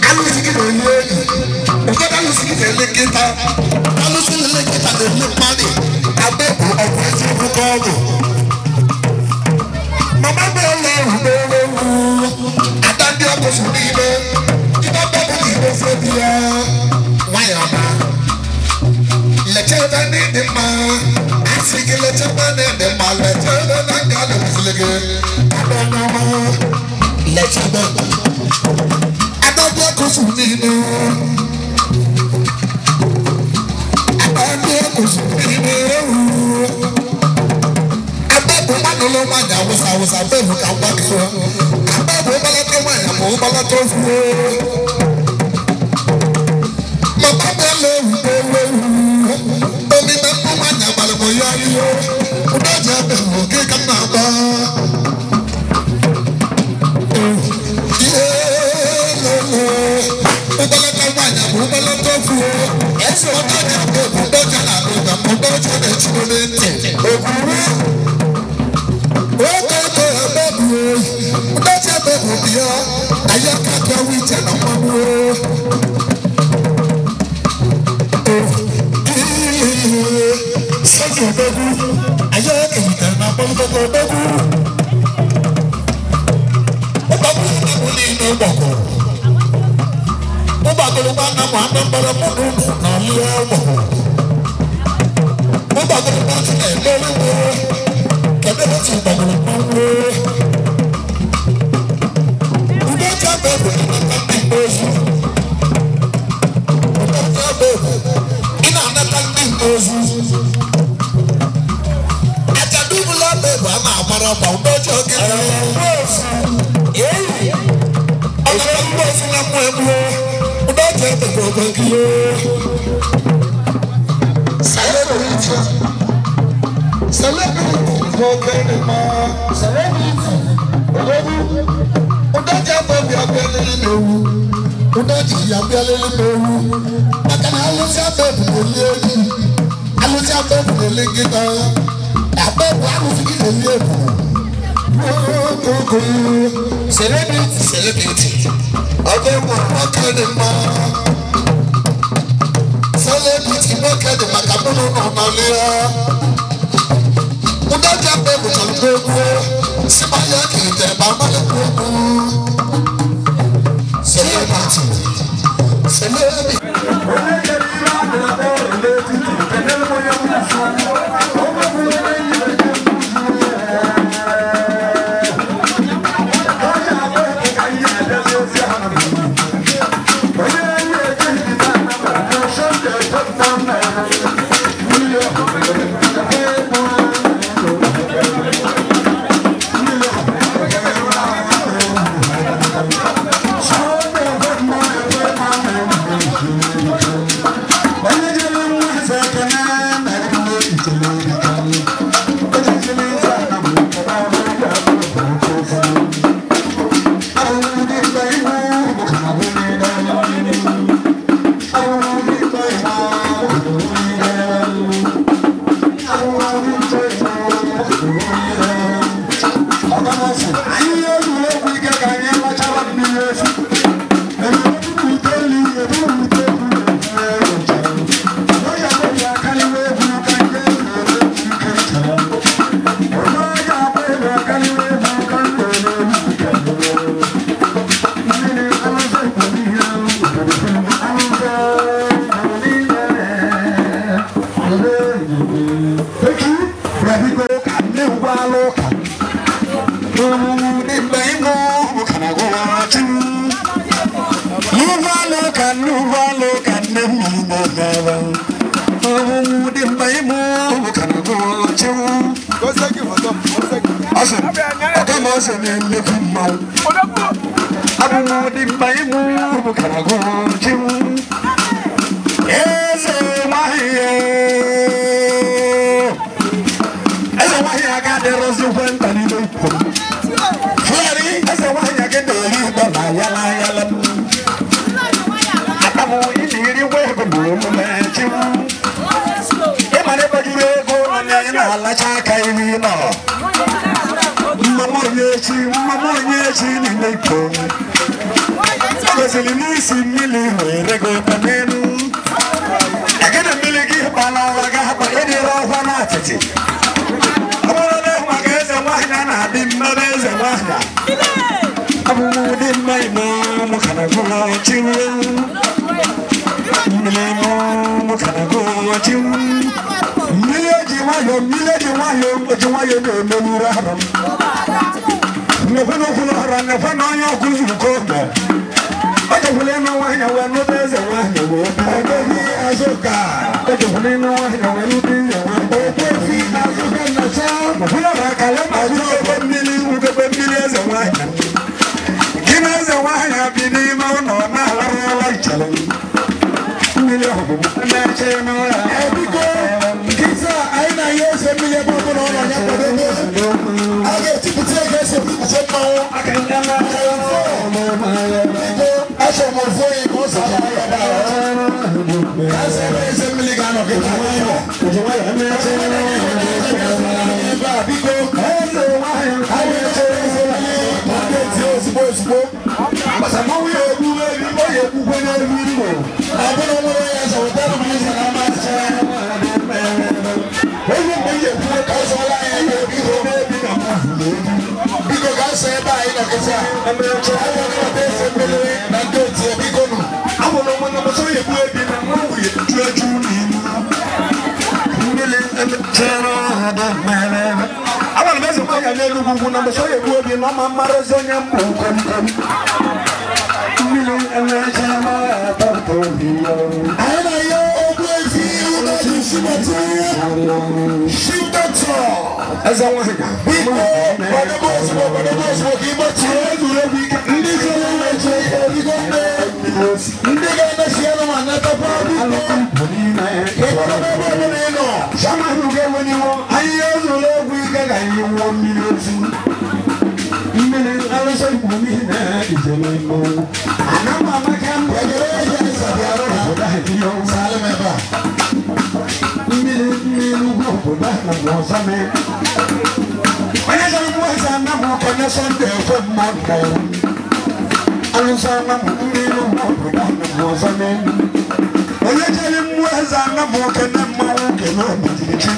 Alụsị gị na-eli enyi. Ụfọdụ alụsị gị na-ele nkịta. Alụsị na-ele nkịta na-ele mmadụ. Abepụ ọgwụ eziokwu ka ọ bụ. Mama bẹ́ẹ̀lẹ̀ ìhùwẹ́wù. Ada ndị ọkụ sụrụ n'ime. Ibe bẹ́ẹ̀bù na igbo febi ya. Nwayọ ọma. Lechebe ndị dị mma. Asị gị lechebe ndị dị mma. Lechebe na nke a na-ebuzili gị. Ada ọma. Lechebe. Ada ndị ọkụ sụrụ n'ime. Ada ndị ọkụ sụrụ n'ime. Abẹ́bù mmanụ nwaanyị awụsa awụsa abẹ́bù ka mgbakọ. Abẹ́bù ụgbalata nwaanyị bụ ụgbalata ofu. Mama bẹ́ẹ̀lẹ̀ ewu omime mmụ nwaanyị agbalị bụ ya ihe. Ụdọ ji abẹ́bù gị ka m na-agba. Ihe lele ụgbalata nwaanyị bụ ụgbalata ofu. Ụdọ ji abẹ́bù ụdọ ji na-alụ ụda ụdọ ji na-echigo n'ntị. Okwuru. Kwesịrị n'isi mmiri were go n'elu. Agada mmiri gị gbala ụwa ga-akpa ịdịrị ọkwa n'atịtị. Ọ bụrụ na maka eze nwaanyị a na-adị mma na eze nwaanyị. Abụ m ụdị mma ime mụ ka na gụọ chiwu. Mmiri mụ ka na gụọ chiwu. Mmiri eji nwayọọ eji nwayọọ na-emerụrụ ahụ m. Nnekwu ọra nnekwu na onye ọkụ zuru ka o mee. Ojekwula ịnụ nwaanyị wee nụta eze nwaanyị wee bịa. Azụka. Ojekwula ịnụ nwaanyị wee nụta eze nwaanyị. Ogbuefi Azụka nnacha. Nnekwula ọra kala ma ugegbe mmiri eze nwaanyị. Gị na eze nwaanyị bi n'ime ụlọ na-alarụ ụlọ ichere. Mmiri ọhụrụ na-eche n'ụlọ. Biko, kịta anyị na-ahịa eze mmiri ebe ọbụla ọ nọ ya kwadobe. A ga-etipụta ego esi ebipụta mmanwụ. Biko, achọrọ m ofu onye ka ọ sachara ya ebe ahụ. Ka a sị ebe eze mmiri ga-anọ kịta. Ebe a, biko, anyị na-eche eze mmiri ka ọ ga-eti ozugbo ozugbo. Masa mmanwụ ya egbu ebi, ọ ya egbukwe n'elu Igbo. Ọ bụrụ nwere onye eze, wetara m eze na ama achịcha. Onye mgbe ihe ekwuwe Ka ọ sọọla anyị ebe biko. Biko ka asọ ebe anyị nọ kịta. Anyị ga-anabata eze mmiri na ndị otu ya, biko nụ. Abụrụ m na mmasị onye egbu ebi na mmanwụ ya eju eju n'ime. Mmiri emechere ọdụ mere. Abụrụ m eze nwaanyị n'elu ugwu na mmasị onye egbu ebi na ọma mara ezi onye mbụ komkom. Mmiri emechere ọdụ mere. Anyị na-ayọ Ogbuefi Umeji Shimati, Chief Doctor. Eze nwaanyị. Biko, kwadobe ozugbo, kwadobe ozugbo ka ịgbachi Egwuregwu ike. Ndị chọrọ imechi erigo nne. Ndị ga-emechi ya ma natakwa biko. Ịkwadobe ebe ọbụla ị nọ. Shamahu ga-enweniwo ahịhịa ezuru egwu ike ga anyị nwụọ mmiri ozu. Mmiri alụsọ Igbo niile ijele mmọnwụ. Ana m amaka m Ekele eji anyị sabi arụ ha. obodo ahụ ihe ọnwụ. Saalụ m ebe a. Mmiri mmiri ugwu obodo ahụ na ọzọ mee. Onye chọrọ mmụọ eze ana m konye Sọnde ekwe mmadụ mmọnwụ. Alụsọ ana m mmiri ugwu obodo ahụ na ọzọ mee. Onye chọrọ mmụọ eze ana m kene mmanwụ kene obijirichi.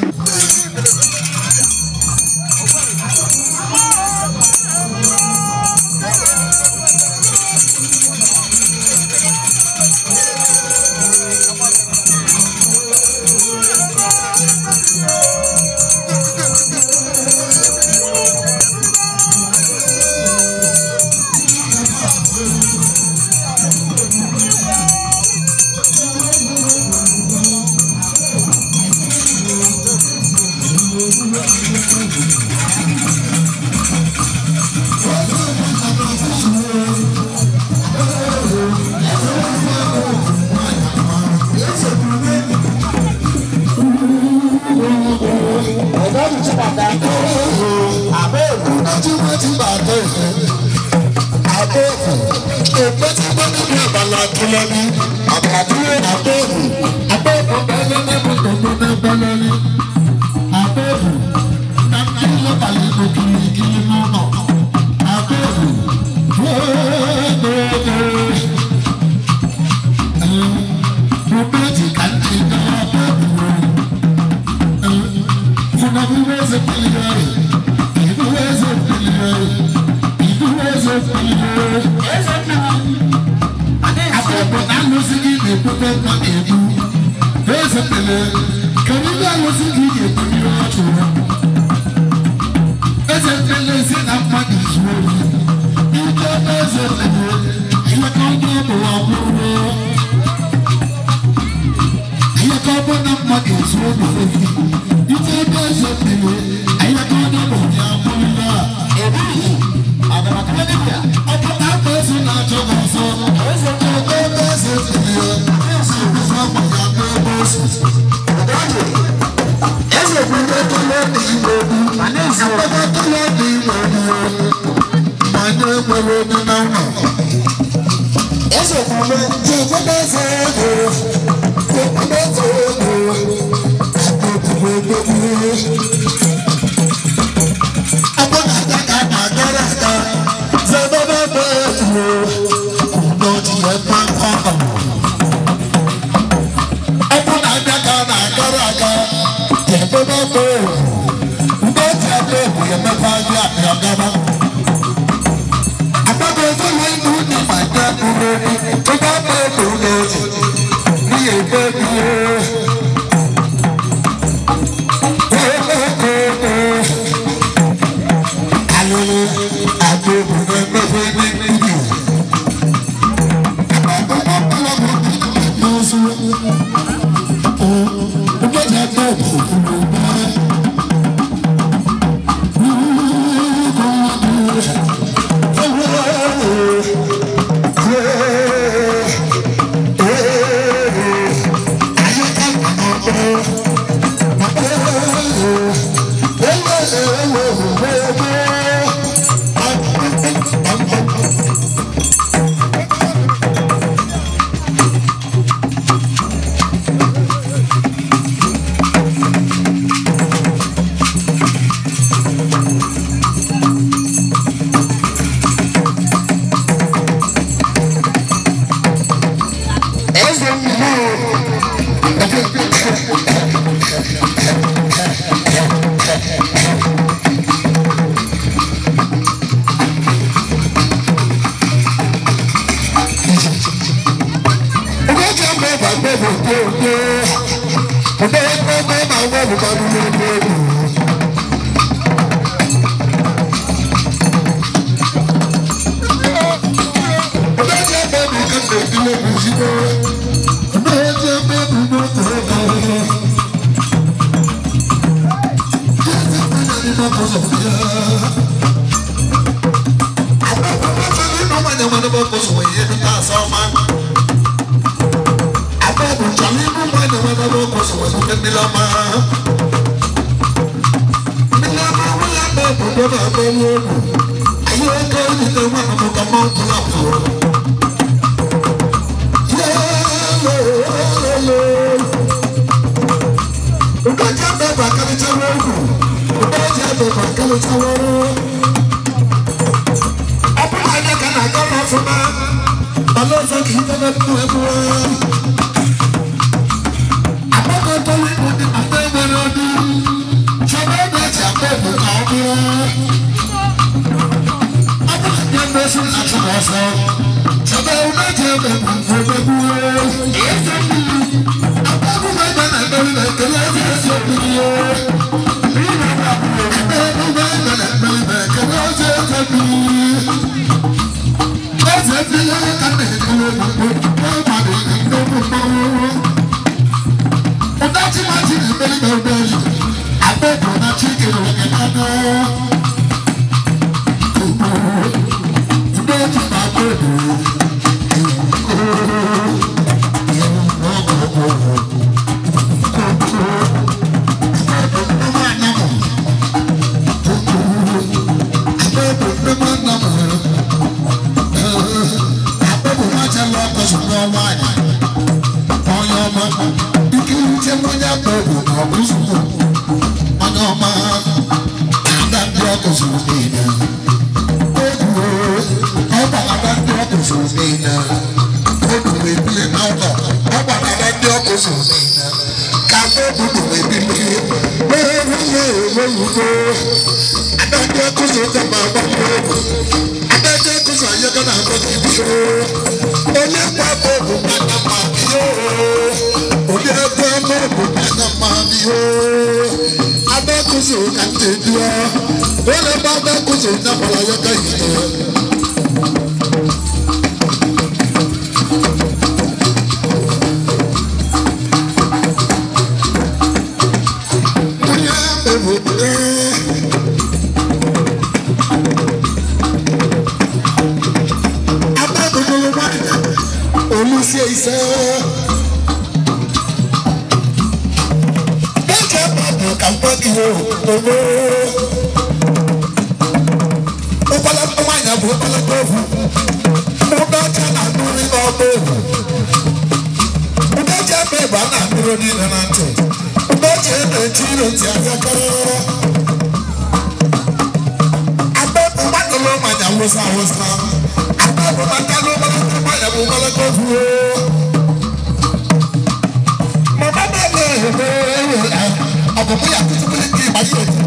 Ọ bụ mụ ya kụzikwuru gị ịgba ihe eti.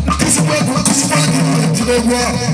Nkụzikwa egwu nkụzikwa gị ihe eti n'egwu ahụ.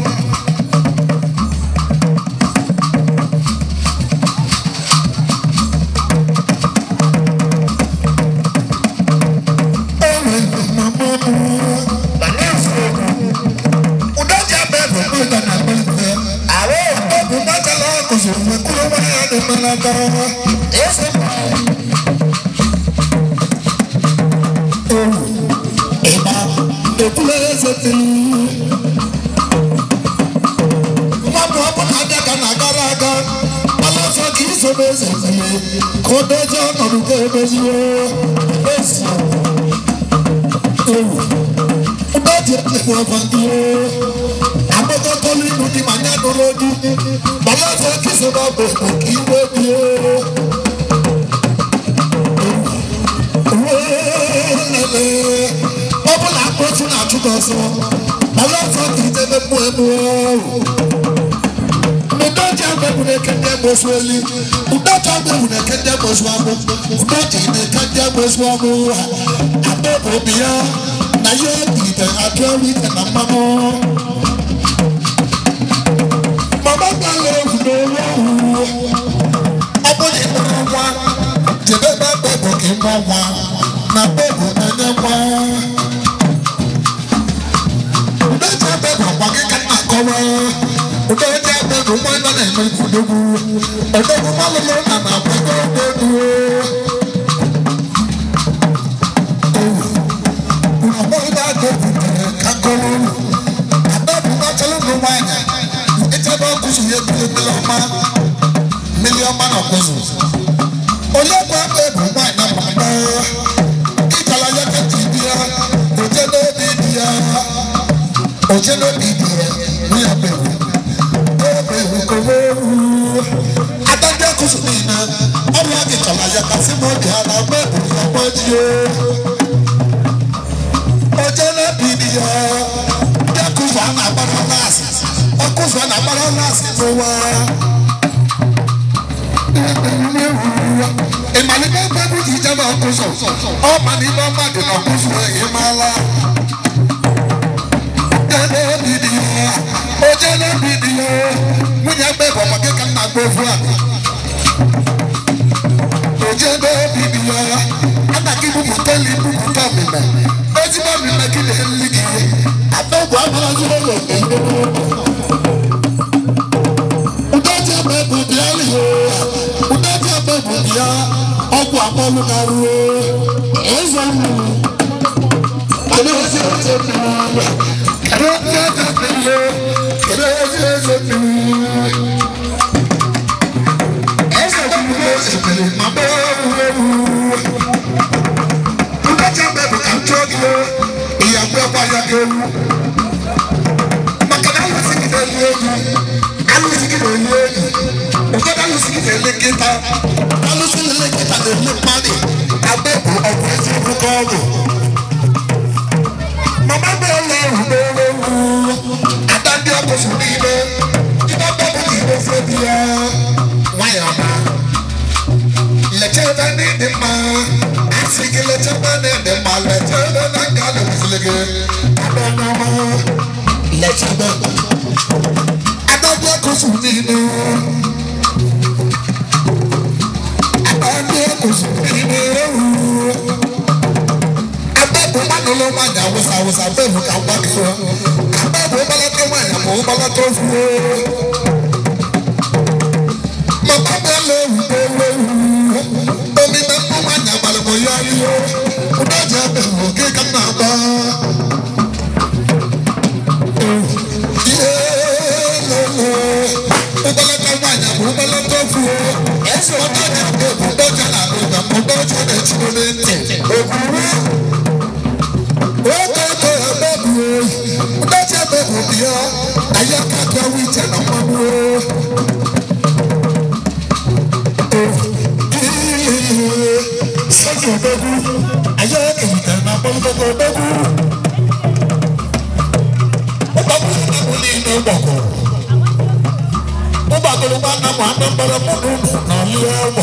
Mgbagolugba na mụ Anambra mụ na unu na ọlụ ọmụ.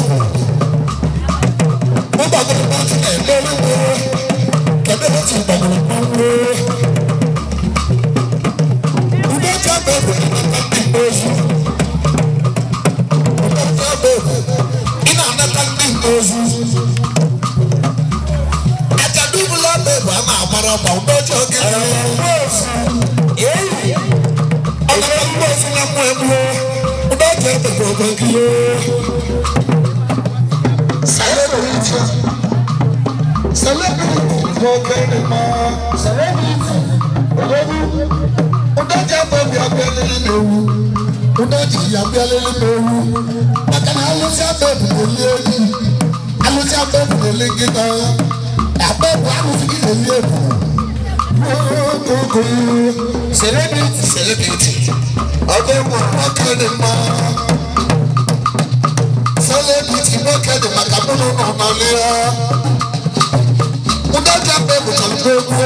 Mgbagolugba ti na-emere mụ. Kedu otu mgbagolugba nwụ? Udoji abụ na-anata ndị mgbe ozu. Udoji abụ ị na-anata ndị mgbe ozu. Ajadubula abụ a na-agbara ọgba udoji oge ọnara mgbe ozu na mmụọ egbuo udoji ebebe oge celebrity celebrity nwoke dị mma celebrity odogwu udoji abụ abịa lele n'ewu udoji ya abịa lele n'ewu maka na alụsị abụ na-eli ewu alụsị abụ na-eli nkịta abụ alụsị gị na-eli ebu celebrity celebrity ọdọ nwoke dị mma celebrity nwoke dị maka mụ na ụlọ nọ ya udoji abụ chọrọ egwu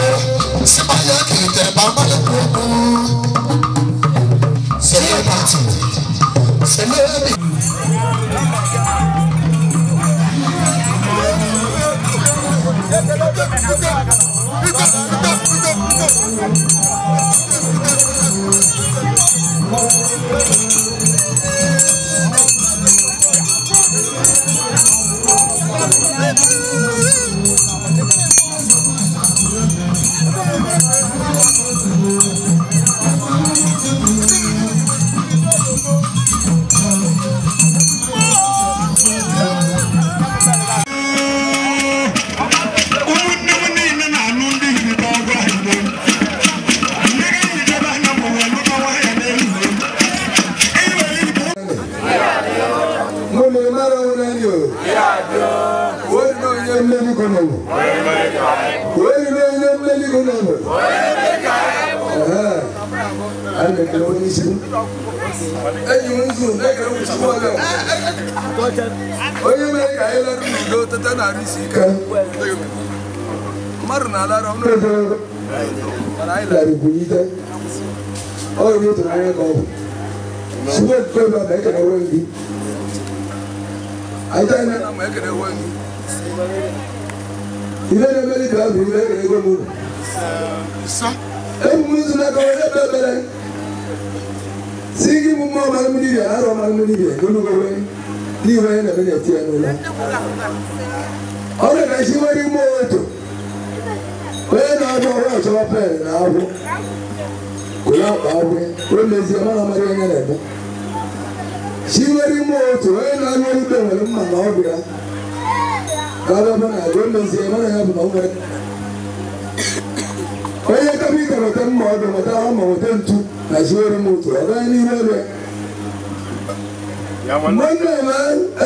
si ma ya kirite ma amalekwu egwu celebrity celebrity. Onye mere ka anyị larụ n'udo teta na-arụ isi ike mmadụ na-alarụ ọnụ mana anyị lara ikwulite ọ bụ ịtụrụ anya ka ọ bụ site okorobịa ma ekere onwe gị ma ekere onwe gị ihe na-emeli ka bụ ihe ekere ego m uru ebu m nzu n'aka onye ekpe ekpere si gị bụ mmụọ mara mmiri bịa arụ mara mmiri bịa ogologo n'ihe onye na-eme na-eti ya n'ụlọ ọ dị ka isi nwere ime otu onye na-abụ ọrụ achọwa pen na akwụ kụrụ akpa akwụ o mezie mara mara onye na-eme si nwere ime otu onye na-arụ ọrụ ikpe nwere mma na ọgwụ ya ka ọ bụ na o mezie mara ya bụ na ọ nwere onye kapịnta nweta mma ọdụ nweta hama nweta ntu na si nwere ime otu ọ gaghị n'ihu ọrụ ya mgbe na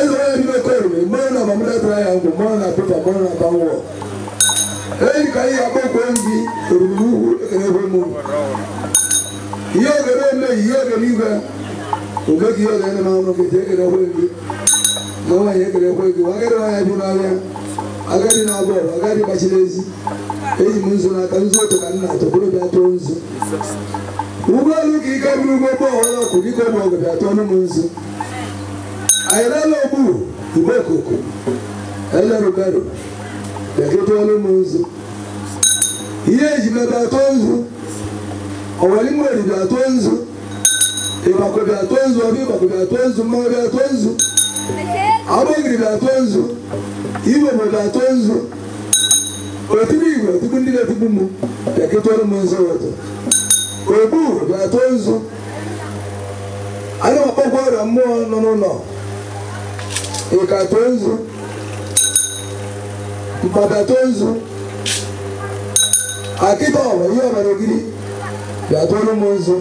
eze onye bido kọrọ mgbe na ọmụda tụrụ ya nkwụ mgbe na pịpa mgbe na banwọ eyi ka ihe akpọkwe gị oruru ugwu ekere ebe mụ ihe ogere emeghị ihe ogere igwe oge ka ihe ogere na ọnụ gị ekere ekwe gị na nwaanyị ekere ekwe gị agadi nwaanyị bi n'ahịa agadi na-agba ọgụ agadi gbachiri ezi eji m nzu n'aka nzu otu ka nna atọ bụrụ bịa tụọ nzu ụgbọelu ka ike bụrụ ụgbọ ọhụrụ ọkụ gị ka ọgụ bịa tụọ m nzu anyị lala ogbu igbe okoko elerubero bịakịta ọnụ m nzu ihe eji mebe atọ nzu ọwalimweri bịa atọ nzu ịgbakọ bịa atọ nzu ọbịa ịgbakọ bịa atọ nzu mmanwụ bịa atọ nzu agbọgiri bịa atọ nzu igbo bịa atọ nzu otigbu igwe otigbu ndị na-etigbu m bịakịta ọnụ m nzu ụtọ ogbu bịa atọ nzu ana m akpọkwa ọrịa mmụọ nọ n'ụlọ ịka tụọ nzu mkpata tụọ nzu akịta ọwa ihe ọbara ogiri bịa tụọrọ m nzu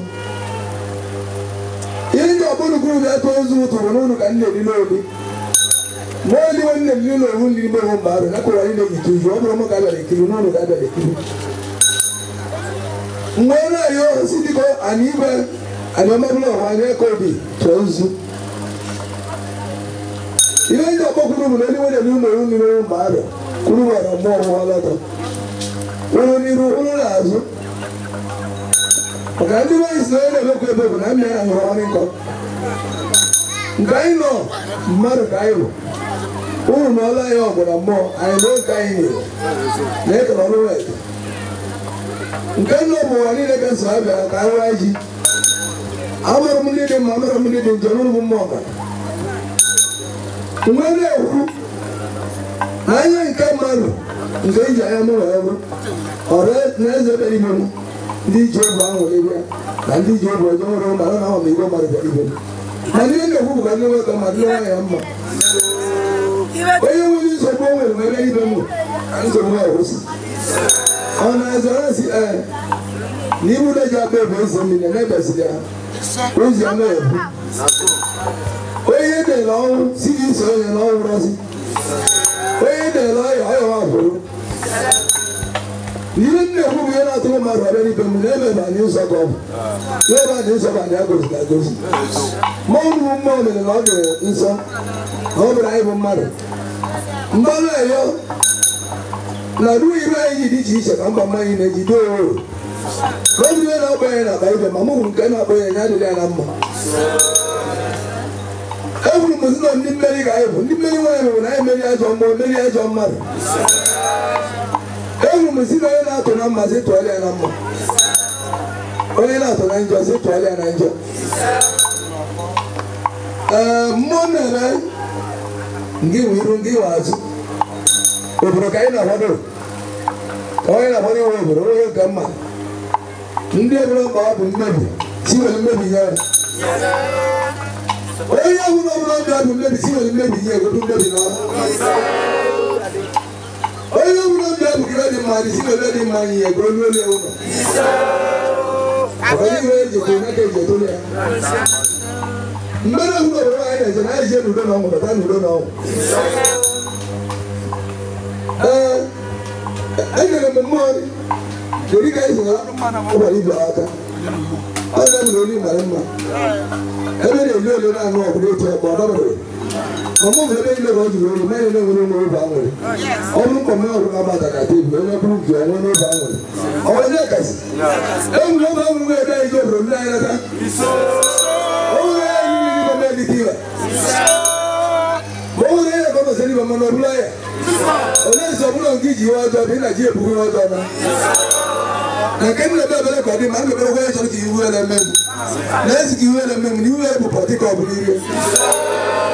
ihe ndị ọbụrụkwuru bịa tụọ nzu tụrụ n'ụlọ ka nne erila oli ma oli nwanne m n'ụlọ owu nri ime mgbe arụ na kụrụ anyị na-eji tụzu ọ bụrụ m ka abịara ekiri n'ụlọ ka abịara ekiri mgbe ọ na-ayọ si dịka anyị igwe anyị ọmabụla ọwa anyị aka obi tụọ nzu ihe ndị ọgbọ kwuru bụ na onye nwere n'ụlọ owu nri ime mgbe arụ kwuru gwara mmụọ ọhụrụ ọlọtọ ụlọ n'iru ụlọ n'azụ maka ndị nwanyị si na onye na-emekwa ebe bụ na mmiri ahụrụ ọrụ nkọ Nke anyị nọ mmadụ ka anyị bụ unu n'ọla anyị ọgwụ na mmụọ anyị na nke anyị nyere na ekele ọrụ eke nke nna bụ ụwa niile ka nso abịa ka anyị nwee ji amụrụ m ndị dị mma amụrụ m ndị dị njọ n'ụlọ mmụọ ka mgbe na-ekwu na anya nke mmadụ nke iji anya m wee bụ ọrụ na eze bịara ibe m ndị ji obu ahụ bịa na ndị ji obu ọjọọ nwere mmadụ na ahụ m igwe mmadụ bịara ibe m mana ihe na-ekwu bụ ka ndị nwoke mmadụ nwaanyị ya mma onye nwere nsogbu o nwere nwere ibe m ka nsogbu ya kwụsị ọ na-azọrọ si ee na ibu na-eji akpa ebe eze mmiri na-ebesiri ya ozi ya na-ebu onye dere ọnwụ si gị so onye na ọnwụ rọzi onye dere ọya ọya nwa bụrụ ihe m na-ekwu bụ ihe na-atụrụ mmadụ ọbịa n'ibe m na ebe anyị nsọ ka ọ bụ n'ebe anyị nsọ bụ anyị agoziri agozi mmọnwụ bụ mmụọ mere na ọ dị nsọ na ọ bụrụ anyị bụ mmadụ mgbalụ eyo na ruo iru anyị dị iche iche ka mba mmanya na-ejide ooo na ọ bụrụ ihe na-akpọ ya na-akpa ibe ma mụ bụ nke na-akpọ ya ya adịghị ya na mma ekwuru m sị na ndị mmeri ka anyị bụ ndị mmeri nwaanyị bụ na anyị meri ajọ mmụọ meri ajọ mmadụ ekwuru m sị na onye na-atụ na mma sị tụọrọ ya na mma onye na-atụ na njọ sị tụọrọ ya na njọ ee mmụọ na-eme ngị nwe iru ngị nwe azụ obodo ka anyị na-akwado ka onye na-akwado iwe obodo onye nke mma ndị ebere mkpa ọ bụ mmebi si were mmebi nye onye ọbụla ọbụla ọbịa bụ mmebi si were mmebi nye egodu mmebi na onye ọbụla ọbịa bụ kire dị mma dị si were dị mma nye ego olu olu ụlọ onye iwe ejikwa onye ka eji etolu ya mgbe na ọbụla obodo anyị na-eje na anyị jee n'udo na ọnwụ bata n'udo na ọnwụ ee enyere m mmụọ kedu ka esi ụgbara ibe aka ọ na-emere olu mara mma ebe na-elu elu na-anụ ọgụ n'otu ọgbọ ọ dabere ma mụ bụ ebe niile ka ọ jụrụ olu mee na-enwere onwe obe aṅụrị ọ bụrụ mkpọ mmiri ọgụ na-agbata ka tebụl onye bụrụ nke onwe n'obe aṅụrị ọ bụ onye kasị enwere obe aṅụrị nwere ebe anyị ji obodo ndị anyị nata ọ nwere anyị niile ibe mee dịka ibe ma ọ nwere ihe ka ọ masịrị ibe mana ọ bụla ya onye nsọ ọbụla nke iji ihe ọjọọ bụ ị na-ji ebugo ihe ọjọọ na na nke m na-ebe ebere ka ọ dị ma m ebere onye chọrọ ka iwu ele mme m na ezi ka iwu ele mme m na iwu bụ pọtị ka ọ bụ n'ihe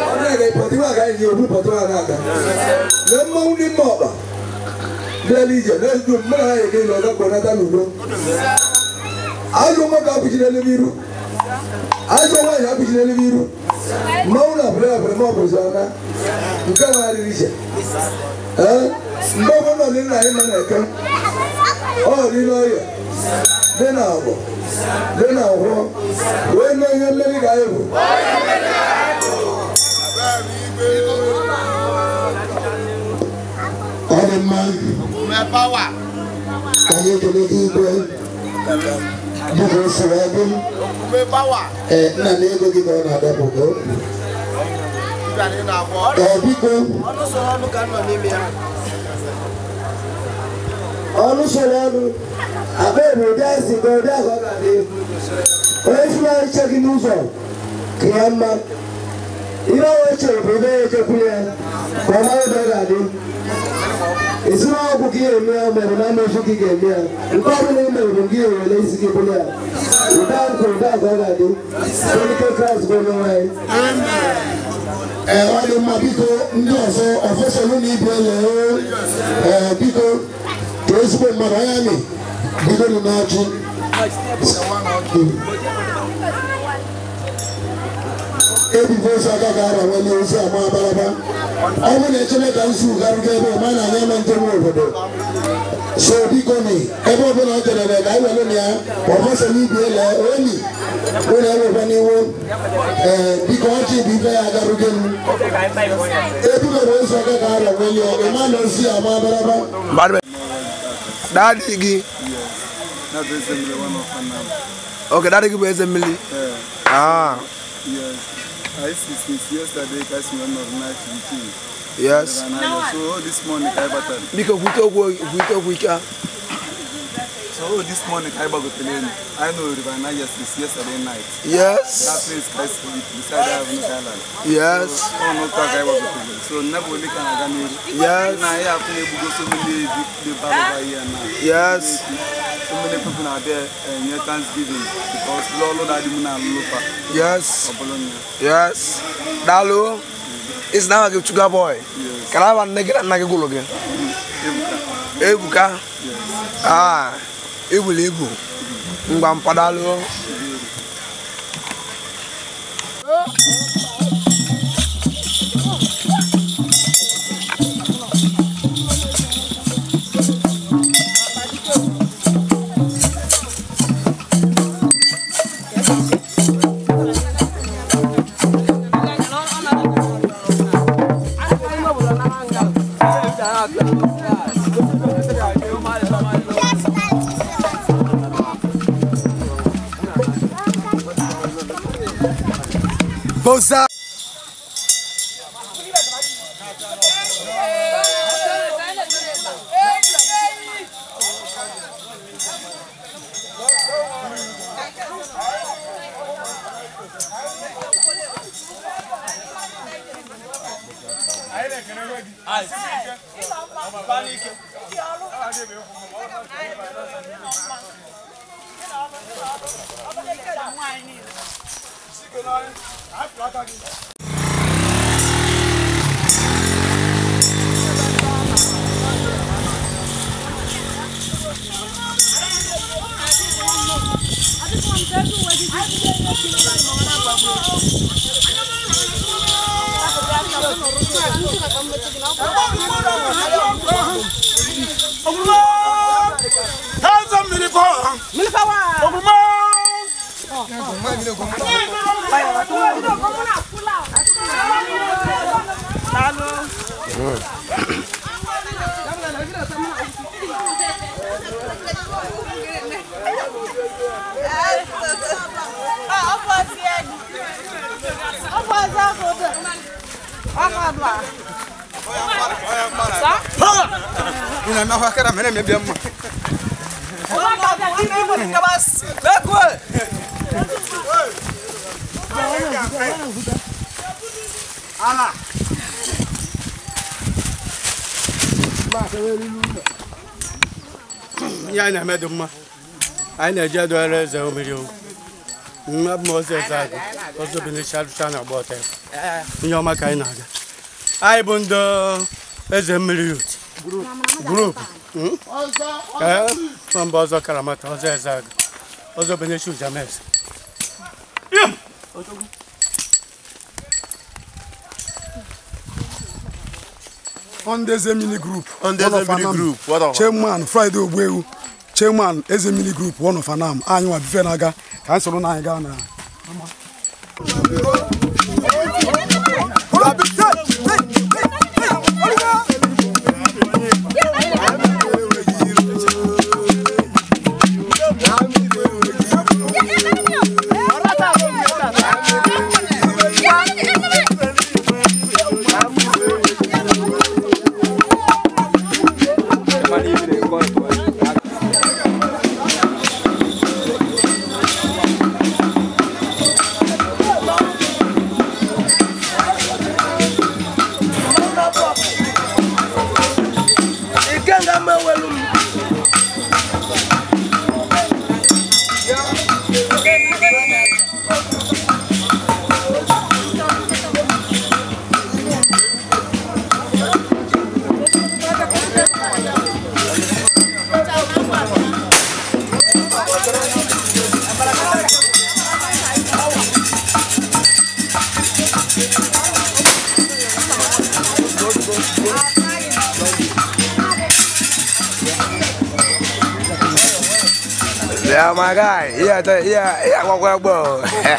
ọ na-aga pọtị nwa agaghị nye obu pọtị nwa na-aga na mmanwụ n'ime ọkpa bịala ije na ezigbo mmadụ anaghị eke ile ọzọ ka ọ nata n'udo ajọ nwoke apụchiri elu iru ajọ nwaanyị apụchiri elu iru mmanwụ na abụrụ abụrụ ma ọ bụzi ọna nke na-adịrị iche ee mgbe ọbụla dị nna anyị ma na-eke ọ dị n'ọhịa dị n'agwọ dị n'agwọ wee mee ihe mmeri ka anyị bụ ọ dị mma anyị ekele gị igwe dịka o si wee dị ee nna na ego gị ka ọ na-adapụ ee biko ọnụ sọrọ ọnụ akpa ebe ụdị asị ka ụdị ahụ ọ ga-adị onye si na-eche gị n'ụzọ ka ya mma ihe ọ chere bụ ebe ya echekwuru ya ka ọ mara ebe ọ ga-adị esi na ọgwụ gị eme ya maọbụ na amaozu gị ga-eme ya nke ọ bụla ị mere bụ gị ewere isi gị bụrụ ya ụda nke ụda ka ọ ga-adị selike Kraịst bụ onye nwe anyị. Ee, ọ dị mma biko ndị ọzọ ọfọsọlụ na ibe lee ee biko ka ezigbo mmadụ anya mi bido n'ọjị ebibo ozu aka ga-ara nwere ozu ama abalaba ọ bụ na echere ka nzu garụga ebe ọma na anya eme njem obodo so biko ni ebe ọbụla ọ jedere ka anyị were na ya ọfọsọlụ ibe lee oli ụlọ ewekwa n'iwu ee biko ọjị bụ ibe ya agarugo m ebubere ozu aka ga-ara nwere ịma na ozu ama abalaba. Daddy gị. Okay, daddy gị bụ eze mmiri. Ah. Yes. I see since yesterday, I see one of night routine. Yes. So this morning, I battled. Biko kwute okwu ike. So this morning I go to I know River Niger since yesterday night. Yes. That place Christ beside Avenue Island. Yes. So no talk I go to. So never only can I go. Yes. Now I have to go so many the over here now. Yes. So many people are there near Thanksgiving because Lord Lord Adimuna Lupa. Yes. Yes. Dalu. It's now a sugar boy. Yes. Can I have a nigga and nigga go again? Ebuka. Yes. Ah. Ibu. Ngwa mpadalo. Boza. Ya na medu mma anyị na-eje dọrọ eze omiri o mma bụ ọzọ eze agụ ọzọ bi n'ịcha na agba ọta ihe ọma ka anyị na-aga anyị bụ ndị eze mmiri youth group ee mba ọzọ karamata ọzọ eze agụ ọzọ bi n'ịcha ujames. On the Ezemini group, on the Ezemini group, Chairman Friday Ogbuewu, Chairman Ezemini group, one of Anam. Anyị nwa bife na-aga ka anyị soro na anyị gaa na. Yeah, my guy. Yeah, walk, walk, hey.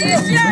Yeah.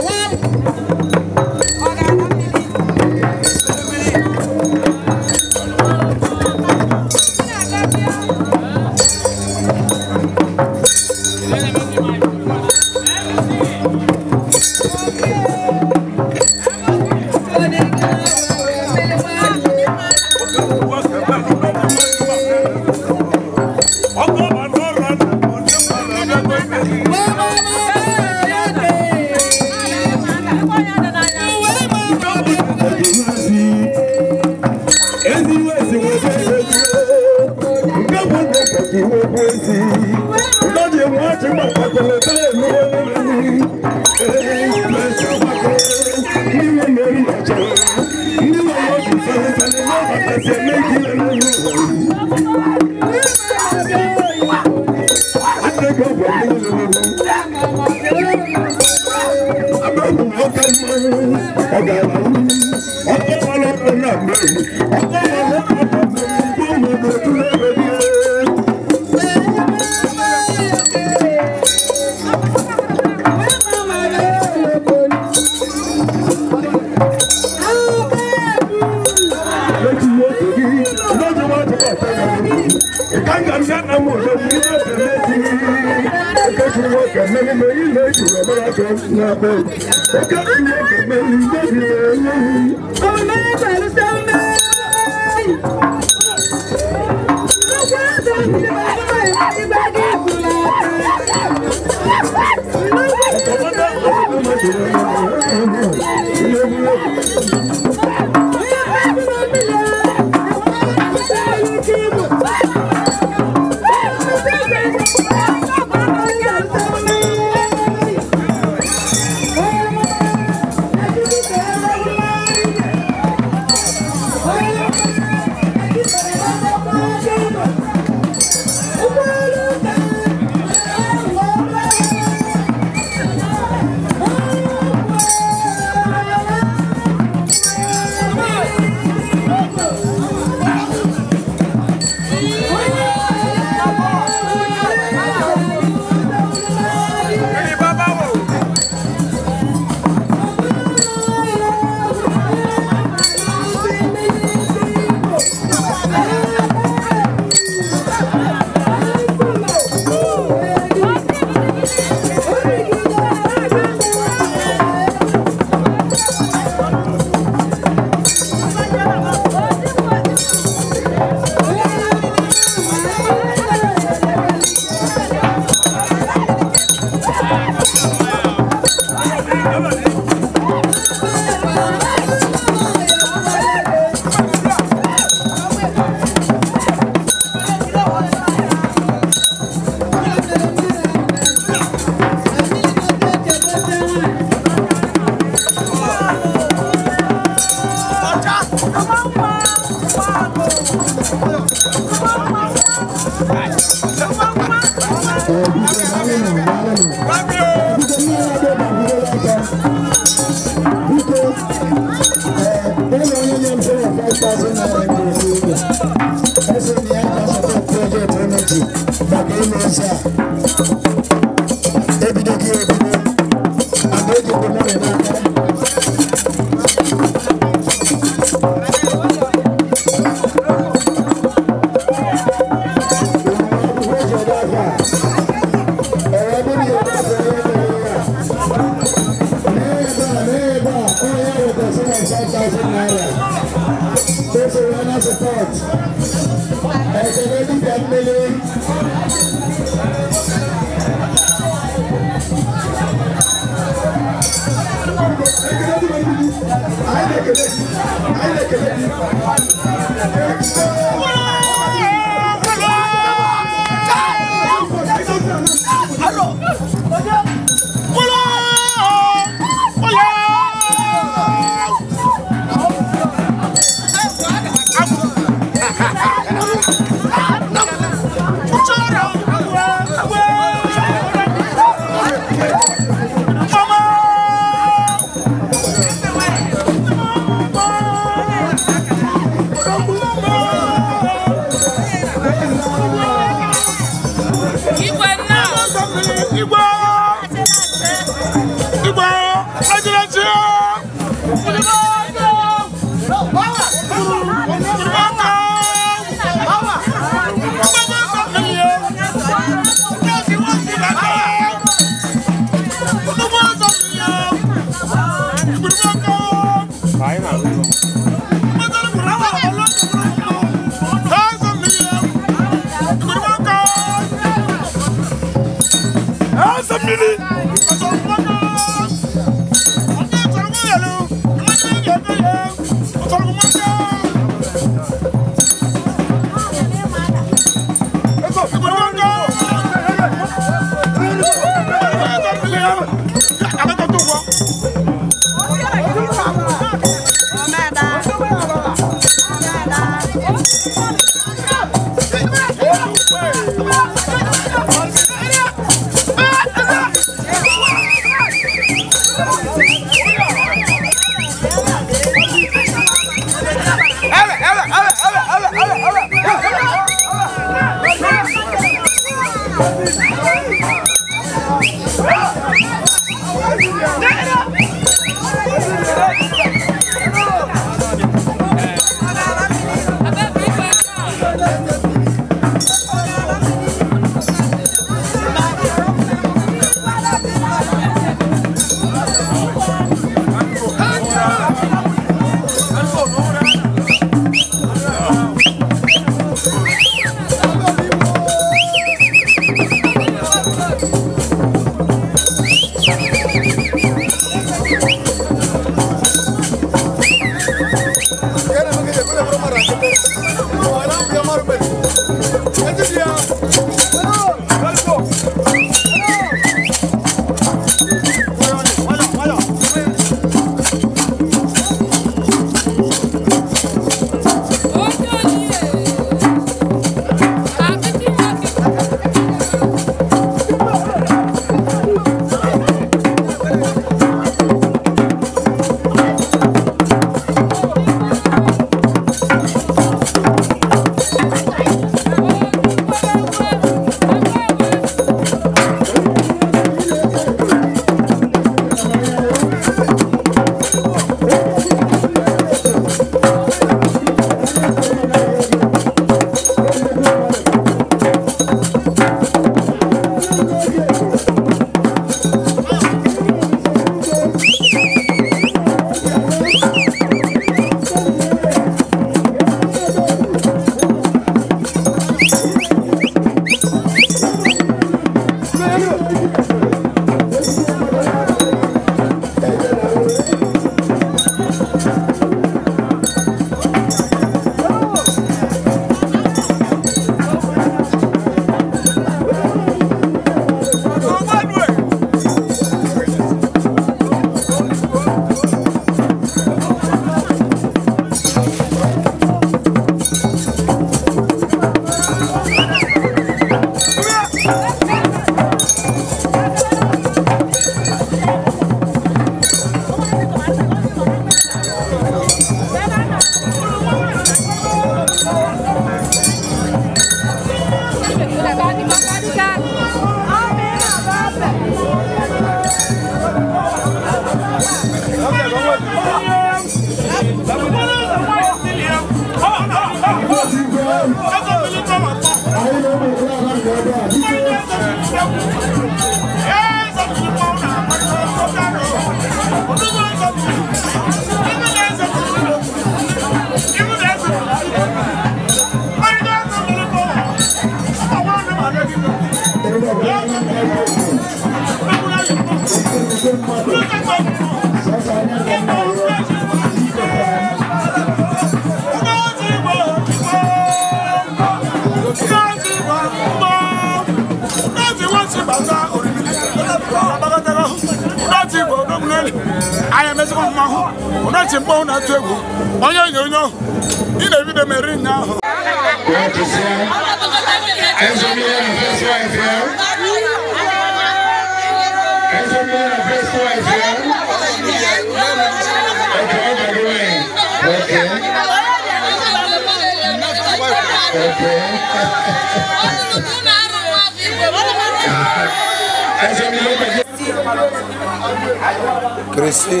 Chrissy.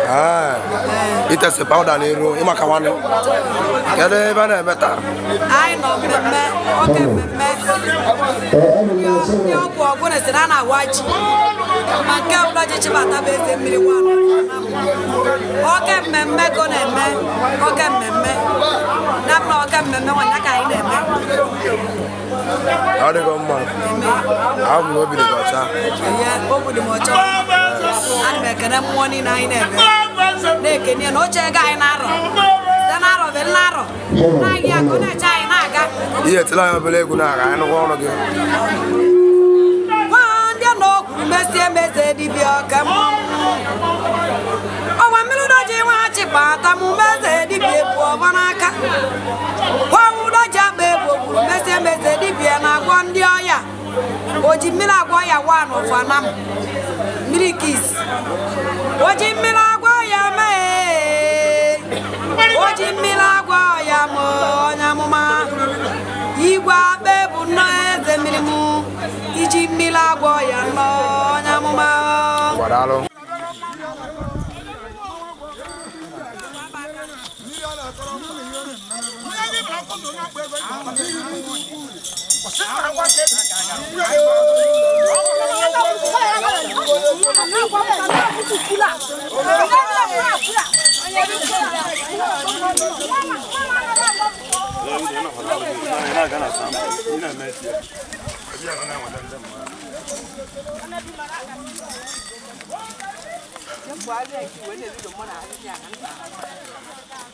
Ah, itese powder n'iru ịmaka nwanne. Kedu ebe a na-eme taa? Anyị nọ mmemme, oke mmemme. Ndị ọgwụ ọgwụ na-esi na a na-awa ji. Ma nke ọbụla ji chibata bụ eze mmiri nwanụ. Oke mmemme ka ọ na-eme, oke mmemme. Na mma oke mmemme nwanne ka anyị na-eme. Ọ dịgo mma. Ahụ m na obi dị gị ọcha. Ee, obi dị m ọcha. Ana m ekene mmụọ niile anyị na-eme. Na-ekene ya na oche ego anyị na-arọ. Site na-arọ bụ na-arọ. Na-aga ya ka ọ na-eche anyị na-aga. Ihe etila anyị obere egwu na-aga, anyị nụkwa ọnụ gị. Nwa ndị na okwuru mesie meze dibịa ọka mmọnwụ. Ọnwa mmiri ụdọ ji nwa chịkpata m meze dibịa ebu ọba n'aka. Nwa ụdọ ji akpa ebu okwuru mesie meze dibịa na-agwọ ndị ọya. O ji mmiri agwọ ya wa n'ụfanam. Mmiri kis. O ji mmiri agwọ ya mee. O ji mmiri agwọ ya ma onye amụma. Igwe akpa ebu nnọọ eze mmiri mụ. Iji mmiri agwọ ya nnọọ onye amụma. Gwadalụ.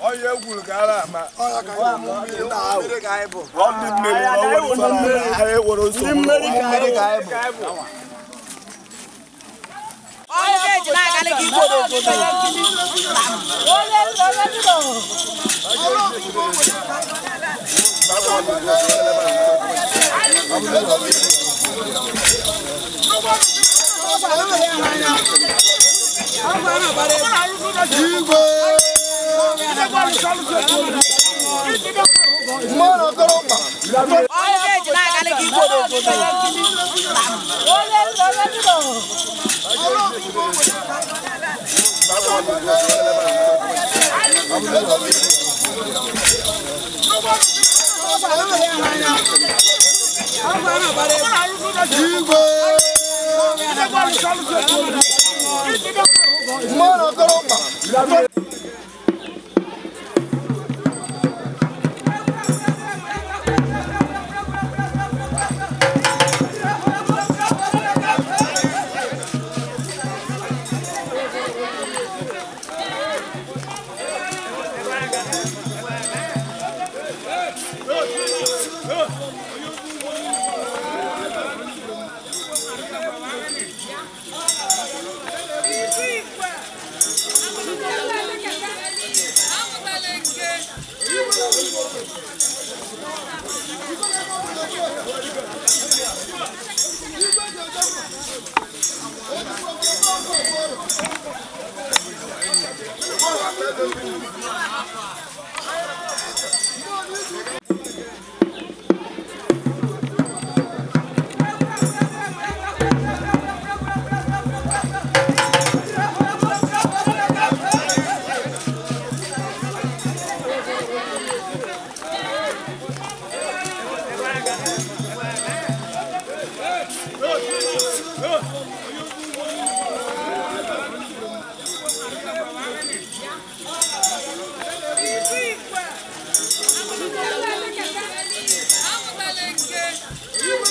Onye egwuru ka ara ama.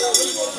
Thank you.